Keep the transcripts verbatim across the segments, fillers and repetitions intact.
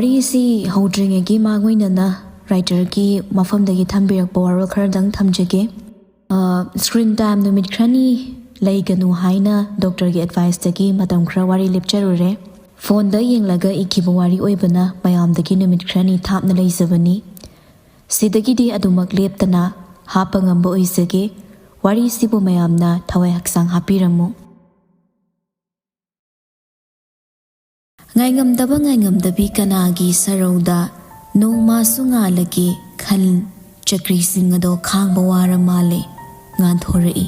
ꯋꯥꯔꯤꯁꯤ ꯍꯧꯗ꯭ꯔꯤꯉꯩꯒꯤ ꯃꯥꯡꯑꯣꯏꯅꯅ writerꯒꯤ ꯃꯐꯝꯗꯒꯤ ꯊꯝꯕꯤꯔꯛꯄ ꯋꯥꯔꯣꯜ ꯈꯔꯗꯪ ꯊꯝꯖꯒꯦ꯫ ꯑ, screen time ꯅꯨꯃꯤꯠ ꯈꯔꯅꯤ ꯂꯩꯒꯅꯨ ꯍꯥꯏꯅ doctorꯒꯤ adviceꯇꯒꯤ ꯃꯇꯝ ꯈꯔ ꯋꯥꯔꯤ ꯂꯦꯞꯆꯔꯨꯔꯦ꯫ Phoneꯗ ꯌꯦꯡꯂꯒ ꯏꯈꯤꯕ ꯋꯥꯔꯤ ꯑꯣꯏꯕꯅ ꯃꯌꯥꯝꯗꯒꯤ ꯅꯨꯃꯤꯠ ꯈꯔꯅꯤ ꯊꯥꯞꯅ ꯂꯩꯖꯕꯅꯤ꯫ ꯁꯤꯗꯒꯤꯗꯤ ꯑꯗꯨꯃꯛ ꯂꯦꯞꯇꯅ ꯍꯥꯞꯄ ꯉꯝꯕ ꯑꯣꯏꯖꯒꯦ꯫ ꯋꯥꯔꯤꯁꯤꯕꯨ ꯃꯌꯥꯝꯅ ꯊꯋꯥꯏ ꯍꯛꯆꯥꯡ ꯍꯥꯞꯄꯤꯔꯝꯃꯨ꯫ ꯉꯥꯏꯉꯝꯗꯕ ꯉꯥꯏꯉꯝꯗꯕꯤ ꯀꯅꯥꯒꯤ ꯁꯔꯧꯗ ꯅꯣꯡꯃꯁꯨ ꯉꯥꯜꯂꯒꯦ ꯈꯟ ꯆꯀ꯭ꯔꯤꯁꯤꯡ ꯑꯗꯣ ꯈꯥꯡꯕ ꯋꯥꯔ ꯃꯥꯜꯂꯦ ꯉꯥꯟꯊꯣꯔꯛꯏ꯫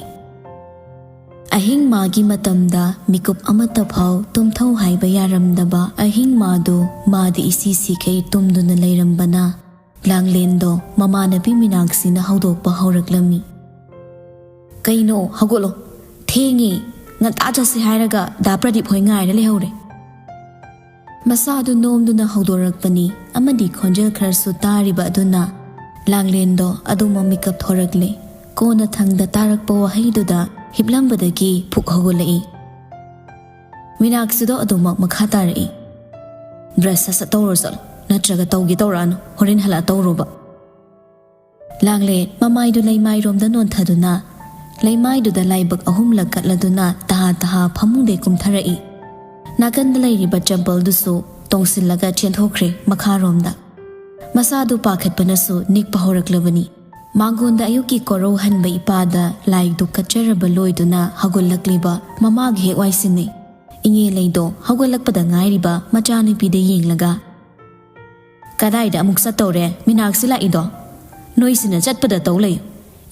ꯑꯍꯤꯡ ꯃꯥꯒꯤ ꯃꯇꯝꯗ ꯃꯤꯀꯨꯞ ꯑꯃꯠꯇ ꯐꯥꯎ ꯇꯨꯝꯊꯧ ꯍꯥꯏꯕ ꯌꯥꯔꯝꯗꯕ ꯑꯍꯤꯡ ꯃꯥꯗꯨ ꯃꯥꯗꯤ ꯏꯁꯤ ꯁꯤꯈꯩ ꯇꯨꯝꯗꯨꯅ ꯂꯩꯔꯝꯕꯅ ꯂꯥꯡꯂꯦꯟꯗꯣ ꯃꯃꯥꯟꯅꯕꯤ ꯃꯤꯅꯥꯛꯁꯤꯅ ꯍꯧꯗꯣꯛꯄ ꯍꯧꯔꯛꯂꯝꯃꯤ꯫ "ꯀꯩꯅꯣ, ꯍꯧꯒꯠꯂꯣ, ꯊꯦꯡꯉꯦ, ꯉꯟꯇꯥ ꯆꯠꯁꯦ ꯍꯥꯏꯔꯒ ꯗꯥ ꯄ꯭ꯔꯗꯤꯞ ꯍꯣꯏ ꯉꯥꯏꯔ ꯂꯩꯍꯧꯔꯦ꯫" ꯃꯁꯥꯗꯨ ꯅꯣꯝꯗꯨꯅ ꯍꯧꯗꯣꯔꯛꯄꯅꯤ ꯑꯃꯗꯤ ꯈꯣꯟꯖꯦꯜ ꯈꯔꯁꯨ ꯇꯥꯔꯤꯕ ꯑꯗꯨꯅ ꯂꯥꯡꯂꯦꯟꯗꯣ ꯑꯗꯨꯃꯛ ꯃꯤꯀꯞ ꯊꯣꯔꯛꯂꯦ꯫ ꯀꯣꯟꯅ ꯊꯪꯗ ꯇꯥꯔꯛꯄ ꯋꯥꯍꯩꯗꯨꯗ ꯍꯤꯞꯂꯝꯕꯗꯒꯤ ꯐꯨꯛ ꯍꯧꯒꯠꯂꯛꯏ꯫ ꯃꯤꯅꯥꯛꯁꯤꯗꯣ ꯑꯗꯨꯃꯛ ꯃꯈꯥ ꯇꯥꯔꯛꯏ꯫ "Brush ꯁꯠ ꯁꯠ ꯇꯧꯔꯣ ꯆꯠꯂꯣ, ꯅꯠꯇ꯭ꯔꯒ ꯇꯧꯒꯦ ꯇꯧꯔꯛꯑꯅꯨ, ꯍꯣꯔꯦꯟ ꯍꯜꯂꯛꯑ ꯇꯧꯔꯣꯕ꯫" ꯂꯥꯡꯂꯦ ꯃꯃꯥꯏꯗꯨ ꯂꯩꯃꯥꯏꯔꯣꯝꯗ ꯅꯣꯟꯊꯗꯨꯅ ꯂꯩꯃꯥꯏꯗꯨꯗ ꯂꯥꯏꯕꯛ ꯑꯍꯨꯝꯂꯛ ꯀꯠꯂꯗꯨꯅ ꯇꯍꯥ ꯇꯍꯥ ꯐꯃꯨꯡꯗꯩ ꯀꯨꯝꯊꯔꯛꯏ꯫ ꯅꯥꯀꯟꯗ ꯂꯩꯔꯤꯕ ꯆꯝꯄꯜꯗꯨꯁꯨ ꯇꯣꯡꯁꯤꯜꯂꯒ ꯆꯦꯟꯊꯣꯛꯈ꯭ꯔꯦ ꯃꯈꯥꯔꯣꯝꯗ꯫ ꯃꯁꯥꯗꯨ ꯄꯥꯈꯠꯄꯅꯁꯨ ꯅꯤꯛꯄ ꯍꯧꯔꯛꯂꯕꯅꯤ꯫ ꯃꯥꯡꯒꯣꯟꯗ ꯑꯌꯨꯛꯀꯤ ꯀꯣꯔꯧ ꯍꯟꯕ ꯏꯄꯥꯗ ꯂꯥꯏꯗꯨ ꯀꯠꯆꯔꯕ ꯂꯣꯏꯗꯨꯅ ꯍꯧꯒꯠꯂꯛꯂꯤꯕ ꯃꯃꯥꯒ ꯍꯦꯛ ꯋꯥꯏꯁꯤꯟꯅꯩ꯫ ꯏꯉꯦꯂꯩꯗꯣ ꯍꯧꯒꯠꯂꯛꯄꯗ ꯉꯥꯏꯔꯤꯕ ꯃꯆꯥꯅꯨꯄꯤꯗ ꯌꯦꯡꯂꯒ, "ꯀꯗꯥꯏꯗ ꯑꯃꯨꯛ ꯆꯠꯇꯧꯔꯦ ꯃꯤꯅꯥꯛꯁꯤ ꯂꯥꯛꯏꯗꯣ? ꯅꯣꯏꯁꯤꯅ ꯆꯠꯄꯗ ꯇꯧ ꯂꯩ꯫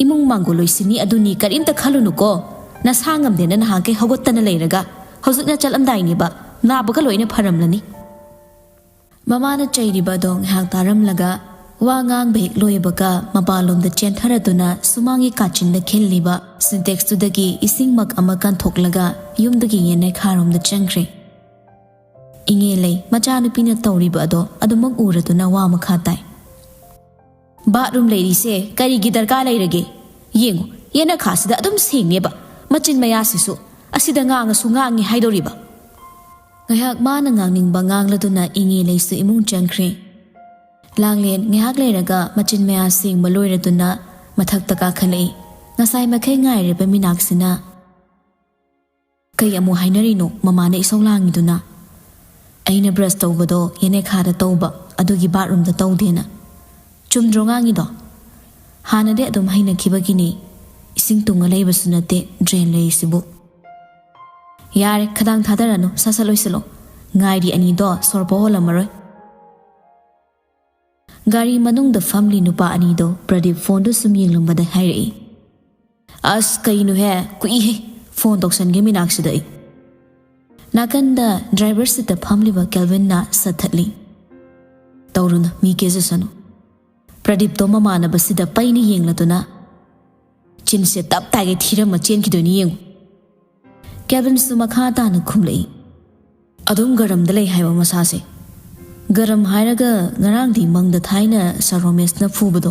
ꯏꯃꯨꯡ ꯃꯥꯡꯒꯣꯜ ꯂꯣꯏꯁꯤꯟꯅꯤ ꯑꯗꯨꯅꯤ ꯀꯔꯤꯝꯇ ꯈꯜꯂꯨꯅꯨꯀꯣ꯫ ꯅꯁꯥ ꯉꯝꯗꯦꯅ ꯅꯍꯥꯟꯈꯩ ꯍꯧꯒꯠꯇꯅ ꯂꯩꯔꯒ ꯍꯧꯖꯤꯛꯅ ꯆꯠꯂꯝꯗꯥꯏꯅꯦꯕ꯫ ꯅꯥꯕꯒ ꯂꯣꯏꯅ ꯐꯔꯝꯂꯅꯤ꯫" ꯃꯃꯥꯅ ꯆꯩꯔꯤꯕ ꯑꯗꯣ ꯉꯥꯏꯍꯥꯛ ꯇꯥꯔꯝꯂꯒ ꯋꯥ ꯉꯥꯡꯕ ꯍꯦꯛ ꯂꯣꯏꯕꯒ ꯃꯄꯥꯟꯂꯣꯝꯗ ꯆꯦꯟꯊꯔꯗꯨꯅ ꯁꯨꯃꯥꯡꯒꯤ ꯀꯥꯆꯤꯟꯗ ꯈꯤꯜꯂꯤꯕ ꯁꯤꯟꯇꯦꯛꯁꯇꯨꯗꯒꯤ ꯏꯁꯤꯡꯃꯛ ꯑꯃ ꯀꯟꯊꯣꯛꯂꯒ ꯌꯨꯝꯗꯨꯒꯤ ꯌꯦꯟꯅꯩꯈꯥꯔꯣꯝꯗ ꯆꯪꯈ꯭ꯔꯦ꯫ ꯏꯉꯦꯂꯩ ꯃꯆꯥꯅꯨꯄꯤꯅ ꯇꯧꯔꯤꯕ ꯑꯗꯣ ꯑꯗꯨꯃꯛ ꯎꯔꯗꯨꯅ ꯋꯥ ꯃꯈꯥ ꯇꯥꯏ꯫ "ꯕꯥꯠꯔꯨꯝ ꯂꯩꯔꯤꯁꯦ ꯀꯔꯤꯒꯤ ꯗꯔꯀꯥꯔ ꯂꯩꯔꯒꯦ? ꯌꯦꯡꯉꯨ, ꯌꯦꯅꯈꯥꯁꯤꯗ ꯑꯗꯨꯝ ꯁꯦꯡꯉꯦꯕ, ꯃꯆꯤꯟ ꯃꯌꯥꯁꯤꯁꯨ꯫ ꯑꯁꯤꯗ ꯉꯥꯡꯉꯁꯨ ꯉꯥꯡꯉꯤ ꯍꯥꯏꯗꯧꯔꯤꯕ?" ꯉꯥꯏꯍꯥꯛ ꯃꯥꯅ ꯉꯥꯡꯅꯤꯡꯕ ꯉꯥꯡꯂꯗꯨꯅ ꯏꯉꯦ ꯂꯩꯁꯨ ꯏꯃꯨꯡ ꯆꯪꯈ꯭ꯔꯦ꯫ ꯂꯥꯡꯂꯦꯟ ꯉꯥꯏꯍꯥꯛ ꯂꯩꯔꯒ ꯃꯆꯤꯟ ꯃꯌꯥ ꯁꯦꯡꯕ ꯂꯣꯏꯔꯗꯨꯅ ꯃꯊꯛꯇ ꯀꯥꯈꯠꯂꯛꯏ꯫ ꯉꯁꯥꯏ ꯃꯈꯩ ꯉꯥꯏꯔꯤꯕ ꯃꯤꯅꯥꯛꯁꯤꯅ, "ꯀꯩ ꯑꯃꯨꯛ ꯍꯥꯏꯅꯔꯤꯅꯣ ꯃꯃꯥꯅ ꯏꯁꯧ ꯂꯥꯡꯉꯤꯗꯨꯅ?" "ꯑꯩꯅ ꯕ꯭ꯔꯁ ꯇꯧꯕꯗꯣ ꯌꯦꯅꯦꯈꯥꯗ ꯇꯧꯕ, ꯑꯗꯨꯒꯤ ꯕꯥꯠꯔꯨꯝꯗ ꯇꯧꯗꯦꯅ꯫" "ꯆꯨꯝꯗ꯭ꯔꯣ ꯉꯥꯡꯉꯤꯗꯣ? ꯍꯥꯟꯅꯗꯤ ꯑꯗꯨꯝ ꯍꯩꯅꯈꯤꯕꯒꯤꯅꯦ꯫ ꯏꯁꯤꯡ ꯇꯨꯡꯉ ꯂꯩꯕꯁꯨ ꯅꯠꯇꯦ ꯗ꯭ꯔꯦꯟ ꯂꯩꯔꯤꯁꯤꯕꯨ꯫" "ꯌꯥꯔꯦ, ꯈꯗꯥꯡ ꯊꯥꯗꯔꯅꯨ, ꯁꯠ ꯁꯠ ꯂꯣꯏꯁꯤꯜꯂꯣ꯫ ꯉꯥꯏꯔꯤ ꯑꯅꯤꯗꯣ ꯁꯣꯔ ꯐꯥꯎ ꯍꯣꯜꯂꯝꯃꯔꯣꯏ꯫" ꯒꯥꯔꯤ ꯃꯅꯨꯡꯗ ꯐꯝꯂꯤ ꯅꯨꯄꯥ ꯑꯅꯤꯗꯣ ꯄ꯭ꯔꯗꯤꯞ ꯐꯣꯟꯗꯨ ꯁꯨꯝ ꯌꯦꯡꯂꯝꯕꯗ ꯍꯥꯏꯔꯛꯏ, "ꯑꯁ ꯀꯩꯅꯣꯍꯦ, ꯀꯨꯏꯍꯦ ꯐꯣꯟ ꯇꯧꯁꯟꯒꯦ ꯃꯤꯅꯥꯛꯁꯤꯗ ꯑꯩ꯫" ꯅꯥꯀꯟꯗ ꯗ꯭ꯔꯥꯏꯚꯔ ꯁꯤꯠꯇ ꯐꯝꯂꯤꯕ ꯀꯦꯜꯚꯤꯟꯅ ꯁꯠꯊꯠꯂꯤ, "ꯇꯧꯔꯨꯅꯨ, ꯃꯤ ꯀꯦꯖꯁꯅꯨ꯫" ꯄ꯭ꯔꯗꯤꯞꯇꯣ ꯃꯃꯥꯟꯅꯕꯁꯤꯗ ꯄꯩꯅ ꯌꯦꯡꯂꯗꯨꯅ, "ꯆꯤꯟꯁꯦ ꯇꯞ ꯇꯥꯒꯩ ꯊꯤꯔꯝꯃ ꯆꯦꯟꯈꯤꯗꯣꯏꯅꯤ ꯌꯦꯡꯉꯨ꯫" ꯀꯦꯜꯚꯤꯟꯁꯨ ꯃꯈꯥ ꯇꯥꯅ ꯈꯨꯝꯂꯛꯏ, "ꯑꯗꯨꯝ ꯒꯔꯝꯗ ꯂꯩ ꯍꯥꯏꯕ ꯃꯁꯥꯁꯦ꯫" ꯒꯔꯝ ꯍꯥꯏꯔꯒ ꯉꯔꯥꯡꯗꯤ ꯃꯪꯗ ꯊꯥꯏꯅ ꯁꯥꯔ ꯔꯣꯃꯦꯁꯅ ꯐꯨꯕꯗꯣ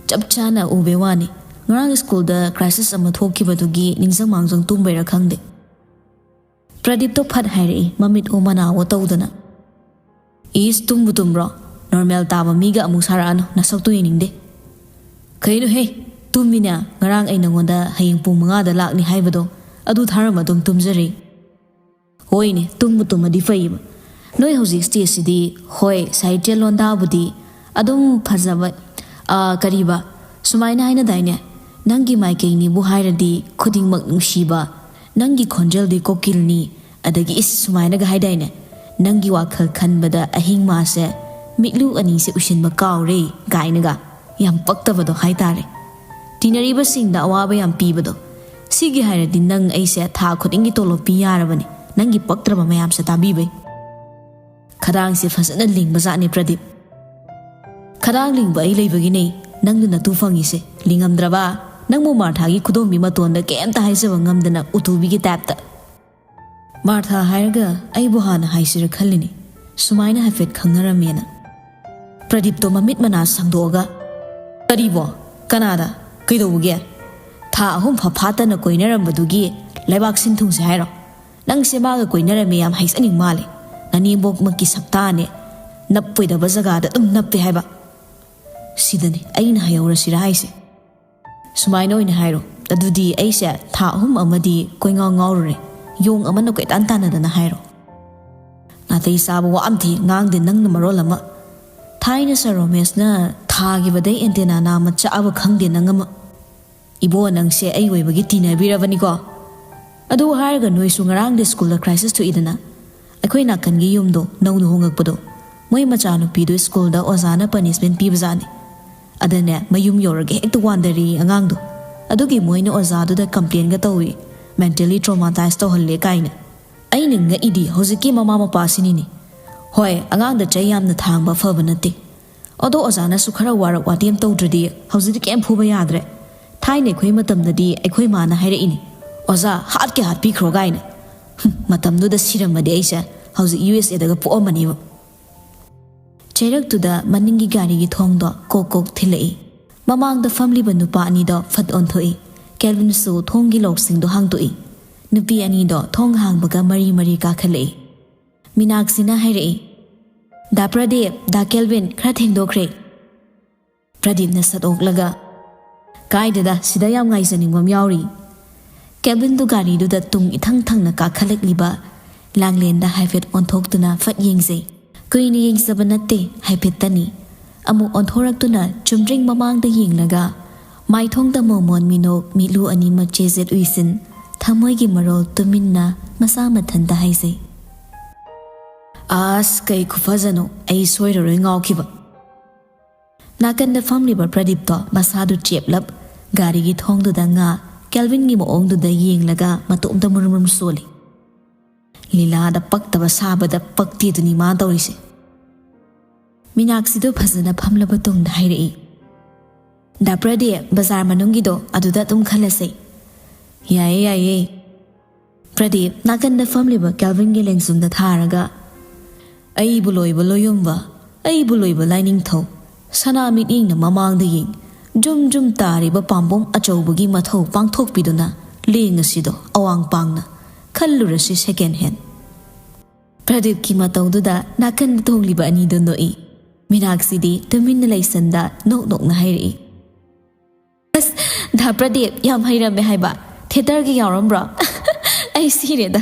ꯆꯞ ꯆꯥꯅ ꯎꯕꯩ ꯋꯥꯅꯤ꯫ ꯉꯔꯥꯡ ꯁ꯭ꯀꯨꯜꯗ ꯀ꯭ꯔꯥꯏꯁꯤꯁ ꯑꯃ ꯊꯣꯛꯈꯤꯕꯗꯨꯒꯤ ꯅꯤꯡꯖꯪ ꯃꯥꯡꯖꯪ ꯇꯨꯝꯕꯩꯔꯥ ꯈꯪꯗꯦ꯫ ꯄ꯭ꯔꯗꯤꯞꯇꯣ ꯐꯠ ꯍꯥꯏꯔꯛꯏ, ꯃꯃꯤꯠ ꯑꯣ ꯃꯅꯥ ꯑꯣ ꯇꯧꯗꯅ꯫ "ꯏꯁ, ꯇꯨꯝꯕꯨ ꯇꯨꯝꯕ꯭ꯔꯣ? ꯅꯣꯔꯃꯦꯜ ꯇꯥꯕ ꯃꯤꯒ ꯑꯃꯨꯛ ꯁꯥꯔꯛꯑꯅꯨ, ꯅꯁꯛꯇꯨ ꯌꯦꯡꯅꯤꯡꯗꯦ꯫" "ꯀꯩꯅꯣꯍꯦ, ꯇꯨꯝꯃꯤꯅꯦ꯫ ꯉꯔꯥꯡ ꯑꯩ ꯅꯉꯣꯟꯗ ꯍꯌꯦꯡ ꯄꯨꯡ ꯃꯉꯥꯗ ꯂꯥꯛꯅꯤ ꯍꯥꯏꯕꯗꯣ, ꯑꯗꯨ ꯊꯥꯔꯝꯃ ꯑꯗꯨꯝ ꯇꯨꯝꯖꯔꯦ꯫" "ꯍꯣꯏꯅꯦ, ꯇꯨꯝꯕꯨ ꯇꯨꯝꯃꯗꯤ ꯐꯩꯌꯦꯕ꯫ ꯅꯣꯏ ꯍꯧꯖꯤꯛ ꯁ꯭ꯇꯦꯖꯁꯤꯗꯤ, ꯍꯣꯏ, ꯁꯥꯍꯤꯇ꯭ꯌ ꯂꯣꯟꯗꯥꯕꯨꯗꯤ ꯑꯗꯨꯝ ꯐꯖꯕ, ꯑ, ꯀꯔꯤꯕ, ꯁꯨꯃꯥꯏꯅ ꯍꯥꯏꯅꯗꯥꯏꯅꯦ? ꯅꯪꯒꯤ ꯃꯥꯏꯀꯩꯅꯤꯕꯨ ꯍꯥꯏꯔꯗꯤ ꯈꯨꯗꯤꯡꯃꯛ ꯅꯨꯡꯁꯤꯕ, ꯅꯪꯒꯤ ꯈꯣꯟꯖꯦꯜꯗꯤ ꯀꯣꯀꯤꯜꯅꯤ, ꯑꯗꯒꯤ ꯏꯁ ꯁꯨꯃꯥꯏꯅꯒ ꯍꯥꯏꯗꯥꯏꯅꯦ? ꯅꯪꯒꯤ ꯋꯥꯈꯜ ꯈꯟꯕꯗ ꯑꯍꯤꯡ ꯃꯥꯁꯦ ꯃꯤꯠꯂꯨ ꯑꯅꯤꯁꯦ ꯎꯏꯁꯤꯟꯕ ꯀꯥꯎꯔꯦ" ꯀꯥꯏꯅꯒ꯫ ꯌꯥꯝ ꯄꯛꯇꯕꯗꯣ ꯍꯥꯏꯇꯥꯔꯦ꯫ ꯇꯤꯟꯅꯔꯤꯕꯁꯤꯡꯗ ꯑꯋꯥꯕ ꯌꯥꯝ ꯄꯤꯕꯗꯣ꯫ ꯁꯤꯒꯤ ꯍꯥꯏꯔꯗꯤ ꯅꯪ ꯑꯩꯁꯦ ꯊꯥ ꯈꯨꯗꯤꯡꯒꯤ ꯇꯣꯂꯣꯞ ꯄꯤ ꯌꯥꯔꯕꯅꯦ, ꯅꯪꯒꯤ ꯄꯛꯇ꯭ꯔꯕ ꯃꯌꯥꯝꯁꯦ ꯇꯥꯕꯤꯕꯩ꯫ ꯈꯗꯥꯡꯁꯦ ꯐꯖꯅ ꯂꯤꯡꯕꯖꯥꯠꯅꯤ ꯄ꯭ꯔꯗꯤꯞ꯫ ꯈꯗꯥꯡ ꯂꯤꯡꯕ ꯑꯩ ꯂꯩꯕꯒꯤꯅꯦ ꯅꯪꯗꯨ ꯅꯇꯨ ꯐꯪꯉꯤꯁꯦ꯫ ꯂꯤꯡꯉꯝꯗ꯭ꯔꯕ? ꯅꯪꯕꯨ ꯃꯥꯔꯊꯥꯒꯤ ꯈꯨꯗꯣꯝꯕꯤ ꯃꯇꯣꯟꯗ ꯀꯩꯝꯇ ꯍꯥꯏꯖꯕ ꯉꯝꯗꯅ ꯎꯇꯨꯕꯤꯒꯤ ꯇꯥꯏꯞꯇ꯫ ꯃꯥꯔꯊꯥ ꯍꯥꯏꯔꯒ ꯑꯩꯕꯨ ꯍꯥꯟꯅ ꯍꯥꯏꯁꯤꯔ ꯈꯜꯂꯤꯅꯤ, ꯁꯨꯃꯥꯏꯅ ꯍꯥꯏꯐꯦꯠ ꯈꯪꯅꯔꯝꯃꯦꯅ꯫ ꯄ꯭ꯔꯗꯤꯞꯇꯣ ꯃꯃꯤꯠ ꯃꯅꯥ ꯁꯪꯗꯣꯛꯑꯒ, "ꯀꯔꯤꯕꯣ? ꯀꯅꯥꯗ? ꯀꯩꯗꯧꯕꯒꯤ? ꯊꯥ ꯑꯍꯨꯝ ꯐꯥ ꯐꯥꯠꯇꯅ ꯀꯣꯏꯅꯔꯝꯕꯗꯨꯒꯤ ꯂꯩꯕꯥꯛ ꯁꯤꯟ ꯊꯨꯡꯁꯦ ꯍꯥꯏꯔꯣ? "ꯅꯪꯁꯦ ꯃꯥꯒ ꯀꯣꯏꯅꯔꯝꯃꯦ ꯌꯥꯝ ꯍꯥꯏꯖꯅꯤꯡ ꯃꯥꯜꯂꯦ꯫ ꯅꯅꯦꯝꯕꯣꯛꯃꯛꯀꯤ ꯁꯛꯇꯥꯅꯦ, ꯅꯞꯄꯣꯏꯗꯕ ꯖꯒꯥꯗ ꯑꯗꯨꯝ ꯅꯞꯄꯦ ꯍꯥꯏꯕ꯫ ꯁꯤꯗꯅꯤ ꯑꯩꯅ ꯍꯥꯏꯍꯧꯔꯁꯤꯔꯥ ꯍꯥꯏꯁꯦ꯫ ꯁꯨꯃꯥꯏꯅ ꯑꯣꯏꯅ ꯍꯥꯏꯔꯣ, ꯑꯗꯨꯗꯤ ꯑꯩꯁꯦ ꯊꯥ ꯑꯍꯨꯝ ꯑꯃꯗꯤ ꯀꯣꯏꯉꯥꯎ ꯉꯥꯎꯔꯨꯔꯦ, ꯌꯣꯡ ꯑꯃꯅ ꯀꯣꯏꯇꯥꯟ ꯇꯥꯟꯅꯗꯅ ꯍꯥꯏꯔꯣ꯫ ꯅꯥꯇꯩ ꯆꯥꯕ ꯋꯥ ꯑꯝꯇ ꯉꯥꯡꯗꯦ ꯅꯪꯅ ꯃꯔꯣꯜ ꯑꯃ꯫ ꯊꯥꯏꯅ ꯁꯥꯔ ꯔꯣꯃꯦꯁꯅ ꯊꯥꯈꯤꯕꯗꯩ ꯑꯦꯟꯇꯦꯅꯥ ꯅꯥꯝꯃ ꯆꯥꯕ ꯈꯪꯗꯦ ꯅꯪ ꯑꯃ꯫ ꯏꯕꯣ, ꯅꯪꯁꯦ ꯑꯩ ꯑꯣꯏꯕꯒꯤ ꯇꯤꯟꯅꯕꯤꯔꯕꯅꯤꯀꯣ꯫ ꯑꯗꯨ ꯍꯥꯏꯔꯒ ꯅꯣꯏꯁꯨ ꯉꯔꯥꯡꯗꯤ ꯁ꯭ꯀꯨꯜꯗ ꯀ꯭ꯔꯥꯏꯁꯤꯁ ꯊꯣꯛꯏꯗꯅ, ꯑꯩꯈꯣꯏ ꯅꯥꯀꯟꯒꯤ ꯌꯨꯝꯗꯣ ꯅꯧꯅ ꯍꯣꯡꯉꯛꯄꯗꯣ, ꯃꯣꯏ ꯃꯆꯥꯅꯨꯄꯤꯗꯣ ꯁ꯭ꯀꯨꯜꯗ ꯑꯣꯖꯥꯅ ꯄꯅꯤꯁꯃꯦꯟ ꯄꯤꯕꯖꯥꯠꯅꯤ꯫ ꯑꯗꯅꯦ, ꯃꯌꯨꯝ ꯌꯧꯔꯒ ꯍꯦꯛꯇ ꯋꯥꯟꯗꯔꯦꯌꯦ ꯑꯉꯥꯡꯗꯣ꯫ ꯑꯗꯨꯒꯤ ꯃꯣꯏꯅ ꯑꯣꯖꯥꯗꯨꯗ ꯀꯝꯄ꯭ꯂꯦꯟꯒ ꯇꯧꯏ, "ꯃꯦꯟꯇꯦꯜꯂꯤ ꯇ꯭ꯔꯣꯃꯥꯇꯥꯏꯁ ꯇꯧꯍꯜꯂꯦ" ꯀꯥꯏꯅ꯫ ꯑꯩꯅ ꯉꯛꯏꯗꯤ ꯍꯧꯖꯤꯛꯀꯤ ꯃꯃꯥ ꯃꯄꯥꯁꯤꯅꯤꯅꯦ꯫ ꯍꯣꯏ, ꯑꯉꯥꯡꯗ ꯆꯩ ꯌꯥꯝꯅ ꯊꯥꯡꯕ ꯐꯕ ꯅꯠꯇꯦ꯫ ꯑꯗꯣ ꯑꯣꯖꯥꯅꯁꯨ ꯈꯔ ꯋꯥꯔꯛ ꯋꯥꯇꯦꯝ ꯇꯧꯗ꯭ꯔꯗꯤ ꯍꯧꯖꯤꯛꯇꯤ ꯀꯩꯝ ꯐꯨꯕ ꯌꯥꯗ꯭ꯔꯦ꯫ ꯊꯥꯏꯅ ꯑꯩꯈꯣꯏ ꯃꯇꯝꯗꯗꯤ ꯑꯩꯈꯣꯏ ꯃꯥꯅ ꯍꯥꯏꯔꯛꯏꯅꯦ, "ꯑꯣꯖꯥ, ꯍꯥꯠꯀꯦ ꯍꯥꯠꯄꯤꯈ꯭ꯔꯣ" ꯀꯥꯏꯅ꯫ ꯍꯨꯝ, ꯃꯇꯝꯗꯨꯗ ꯁꯤꯔꯝꯃꯗꯤ ꯑꯩꯁꯦ ꯍꯧꯖꯤꯛ ꯌꯨ ꯑꯦꯁ ꯑꯦꯗꯒ ꯄꯣꯛꯑꯝꯃꯅꯤꯕ꯫ ꯆꯩꯔꯛꯇꯨꯗ ꯃꯅꯤꯡꯒꯤ ꯒꯥꯔꯤꯒꯤ ꯊꯣꯡꯗꯣ ꯀꯣꯛ ꯀꯣꯛ ꯊꯤꯜꯂꯛꯏ꯫ ꯃꯃꯥꯡꯗ ꯐꯝꯂꯤꯕ ꯅꯨꯄꯥ ꯑꯅꯤꯗꯣ ꯐꯠ ꯑꯣꯟꯊꯣꯛꯏ꯫ ꯀꯦꯜꯚꯤꯟꯁꯨ ꯊꯣꯡꯒꯤ ꯂꯣꯛꯁꯤꯡꯗꯣ ꯍꯥꯡꯗꯣꯛꯏ꯫ ꯅꯨꯄꯤ ꯑꯅꯤꯗꯣ ꯊꯣꯡ ꯍꯥꯡꯕꯒ ꯃꯔꯤ ꯃꯔꯤ ꯀꯥꯈꯠꯂꯛꯏ꯫ ꯃꯤꯅꯥꯛꯁꯤꯅ ꯍꯥꯏꯔꯛꯏ, "ꯗꯥ ꯄ꯭ꯔꯗꯤꯞ, ꯗꯥ ꯀꯦꯜꯚꯤꯟ, ꯈꯔ ꯊꯦꯡꯗꯣꯛꯈ꯭ꯔꯦ꯫" ꯄ꯭ꯔꯗꯤꯞꯅ ꯁꯠ ꯑꯣꯛꯂꯒ, "ꯀꯥꯏꯗꯦꯗ, ꯁꯤꯗ ꯌꯥꯝ ꯉꯥꯏꯖꯅꯤꯡꯕ ꯑꯃ ꯌꯥꯎꯔꯤ꯫" ꯀꯦꯜꯚꯤꯟꯗꯨ ꯒꯥꯔꯤꯗꯨꯗ ꯇꯨꯡ ꯏꯊꯪ ꯊꯪꯅ ꯀꯥꯈꯠꯂꯛꯂꯤꯕ ꯂꯥꯡꯂꯦꯟꯗ ꯍꯥꯏꯐꯦꯠ ꯑꯣꯟꯊꯣꯛꯇꯨꯅ ꯐꯠ ꯌꯦꯡꯖꯩ꯫ ꯀꯨꯏꯅ ꯌꯦꯡꯖꯕ ꯅꯠꯇꯦ, ꯍꯥꯏꯐꯦꯠꯇꯅꯤ꯫ ꯑꯃꯨꯛ ꯑꯣꯟꯊꯣꯔꯛꯇꯨꯅ ꯆꯨꯝꯗ꯭ꯔꯤꯡ ꯃꯃꯥꯡꯗ ꯌꯦꯡꯂꯒ ꯃꯥꯏꯊꯣꯡꯗ ꯃꯣꯃꯣꯟ ꯃꯤꯅꯣꯛ, ꯃꯤꯠꯂꯨ ꯑꯅꯤꯃꯛ ꯆꯦꯖꯦꯠ ꯎꯏꯁꯤꯟ, ꯊꯃꯣꯏꯒꯤ ꯃꯔꯣꯜ ꯇꯨꯃꯤꯟꯅ ꯃꯁꯥ ꯃꯊꯟꯇ ꯍꯥꯏꯖꯩ꯫ "ꯑꯁ, ꯀꯩ ꯈꯨꯐꯖꯅꯣ, ꯑꯩ ꯁꯣꯏꯔꯔꯣꯏ ꯉꯥꯎꯈꯤꯕ꯫" ꯅꯥꯀꯟꯗ ꯐꯝꯂꯤꯕ ꯄ꯭ꯔꯗꯤꯞꯇꯣ ꯃꯁꯥꯗꯨ ꯆꯦꯞꯂꯞ ꯒꯥꯔꯤꯒꯤ ꯊꯣꯡꯗꯨꯗ ꯉꯥ ꯀꯦꯜꯚꯤꯟꯒꯤ ꯃꯑꯣꯡꯗꯨꯗ ꯌꯦꯡꯂꯒ ꯃꯇꯣꯝꯇ ꯃꯨꯔꯨꯝ ꯃꯨꯔꯨꯝ ꯁꯣꯜꯂꯤ꯫ ꯂꯤꯂꯥꯗ ꯄꯛꯇꯕ ꯁꯥꯕꯗ ꯄꯛꯇꯦꯗꯨꯅꯤ ꯃꯥ ꯇꯧꯔꯤꯁꯦ꯫ ꯃꯤꯅꯥꯛꯁꯤꯗꯨ ꯐꯖꯅ ꯐꯝꯂꯕ ꯇꯨꯡꯗ ꯍꯥꯏꯔꯛꯏ, "ꯗꯥ ꯄ꯭ꯔꯗꯤꯞ, ꯕꯖꯥꯔ ꯃꯅꯨꯡꯒꯤꯗꯣ ꯑꯗꯨꯗ ꯑꯗꯨꯝ ꯈꯜꯂꯁꯦ꯫" "ꯌꯥꯏꯌꯦ, ꯌꯥꯏꯌꯦ꯫" ꯄ꯭ꯔꯗꯤꯞ ꯅꯥꯀꯟꯗ ꯐꯝꯂꯤꯕ ꯀꯦꯜꯚꯤꯟꯒꯤ ꯂꯦꯡꯖꯨꯝꯗ ꯊꯥꯔꯒ, "ꯑꯩꯕꯨ ꯂꯣꯏꯕ ꯂꯣꯏꯌꯨꯝꯕ, ꯑꯩꯕꯨ ꯂꯣꯏꯕ ꯂꯥꯏꯅꯤꯡꯊꯧ, ꯁꯅꯥ ꯃꯤꯠꯌꯦꯡꯅ ꯃꯃꯥꯡꯗ ꯌꯦꯡ, ꯖꯨꯝ ꯖꯨꯝ ꯇꯥꯔꯤꯕ ꯄꯥꯝꯕꯣꯝ ꯑꯆꯧꯕꯒꯤ ꯃꯊꯧ ꯄꯥꯡꯊꯣꯛꯄꯤꯗꯨꯅ ꯂꯦꯡ ꯑꯁꯤꯗꯣ ꯑꯋꯥꯡ ꯄꯥꯡꯅ ꯈꯜꯂꯨꯔꯁꯤ second hand꯫ ꯄ꯭ꯔꯗꯤꯞꯀꯤ ꯃꯇꯧꯗꯨꯗ ꯅꯥꯀꯟꯗ ꯇꯣꯡꯂꯤꯕ ꯑꯅꯤꯗꯨ ꯅꯣꯛꯏ꯫ ꯃꯤꯅꯥꯛꯁꯤꯗꯤ ꯇꯨꯃꯤꯟꯅ ꯂꯩꯁꯟꯗ ꯅꯣꯛ ꯅꯣꯛꯅ ꯍꯥꯏꯔꯛꯏ, "ꯑꯁ, ꯗꯥ ꯄ꯭ꯔꯗꯤꯞ, ꯌꯥꯝ ꯍꯩꯔꯝꯃꯦ ꯍꯥꯏꯕ꯫ ꯊꯤꯌꯦꯇꯔꯒꯤ ꯌꯥꯎꯔꯝꯕ꯭ꯔꯣ?" ꯑꯩ ꯁꯤꯔꯦꯗ꯫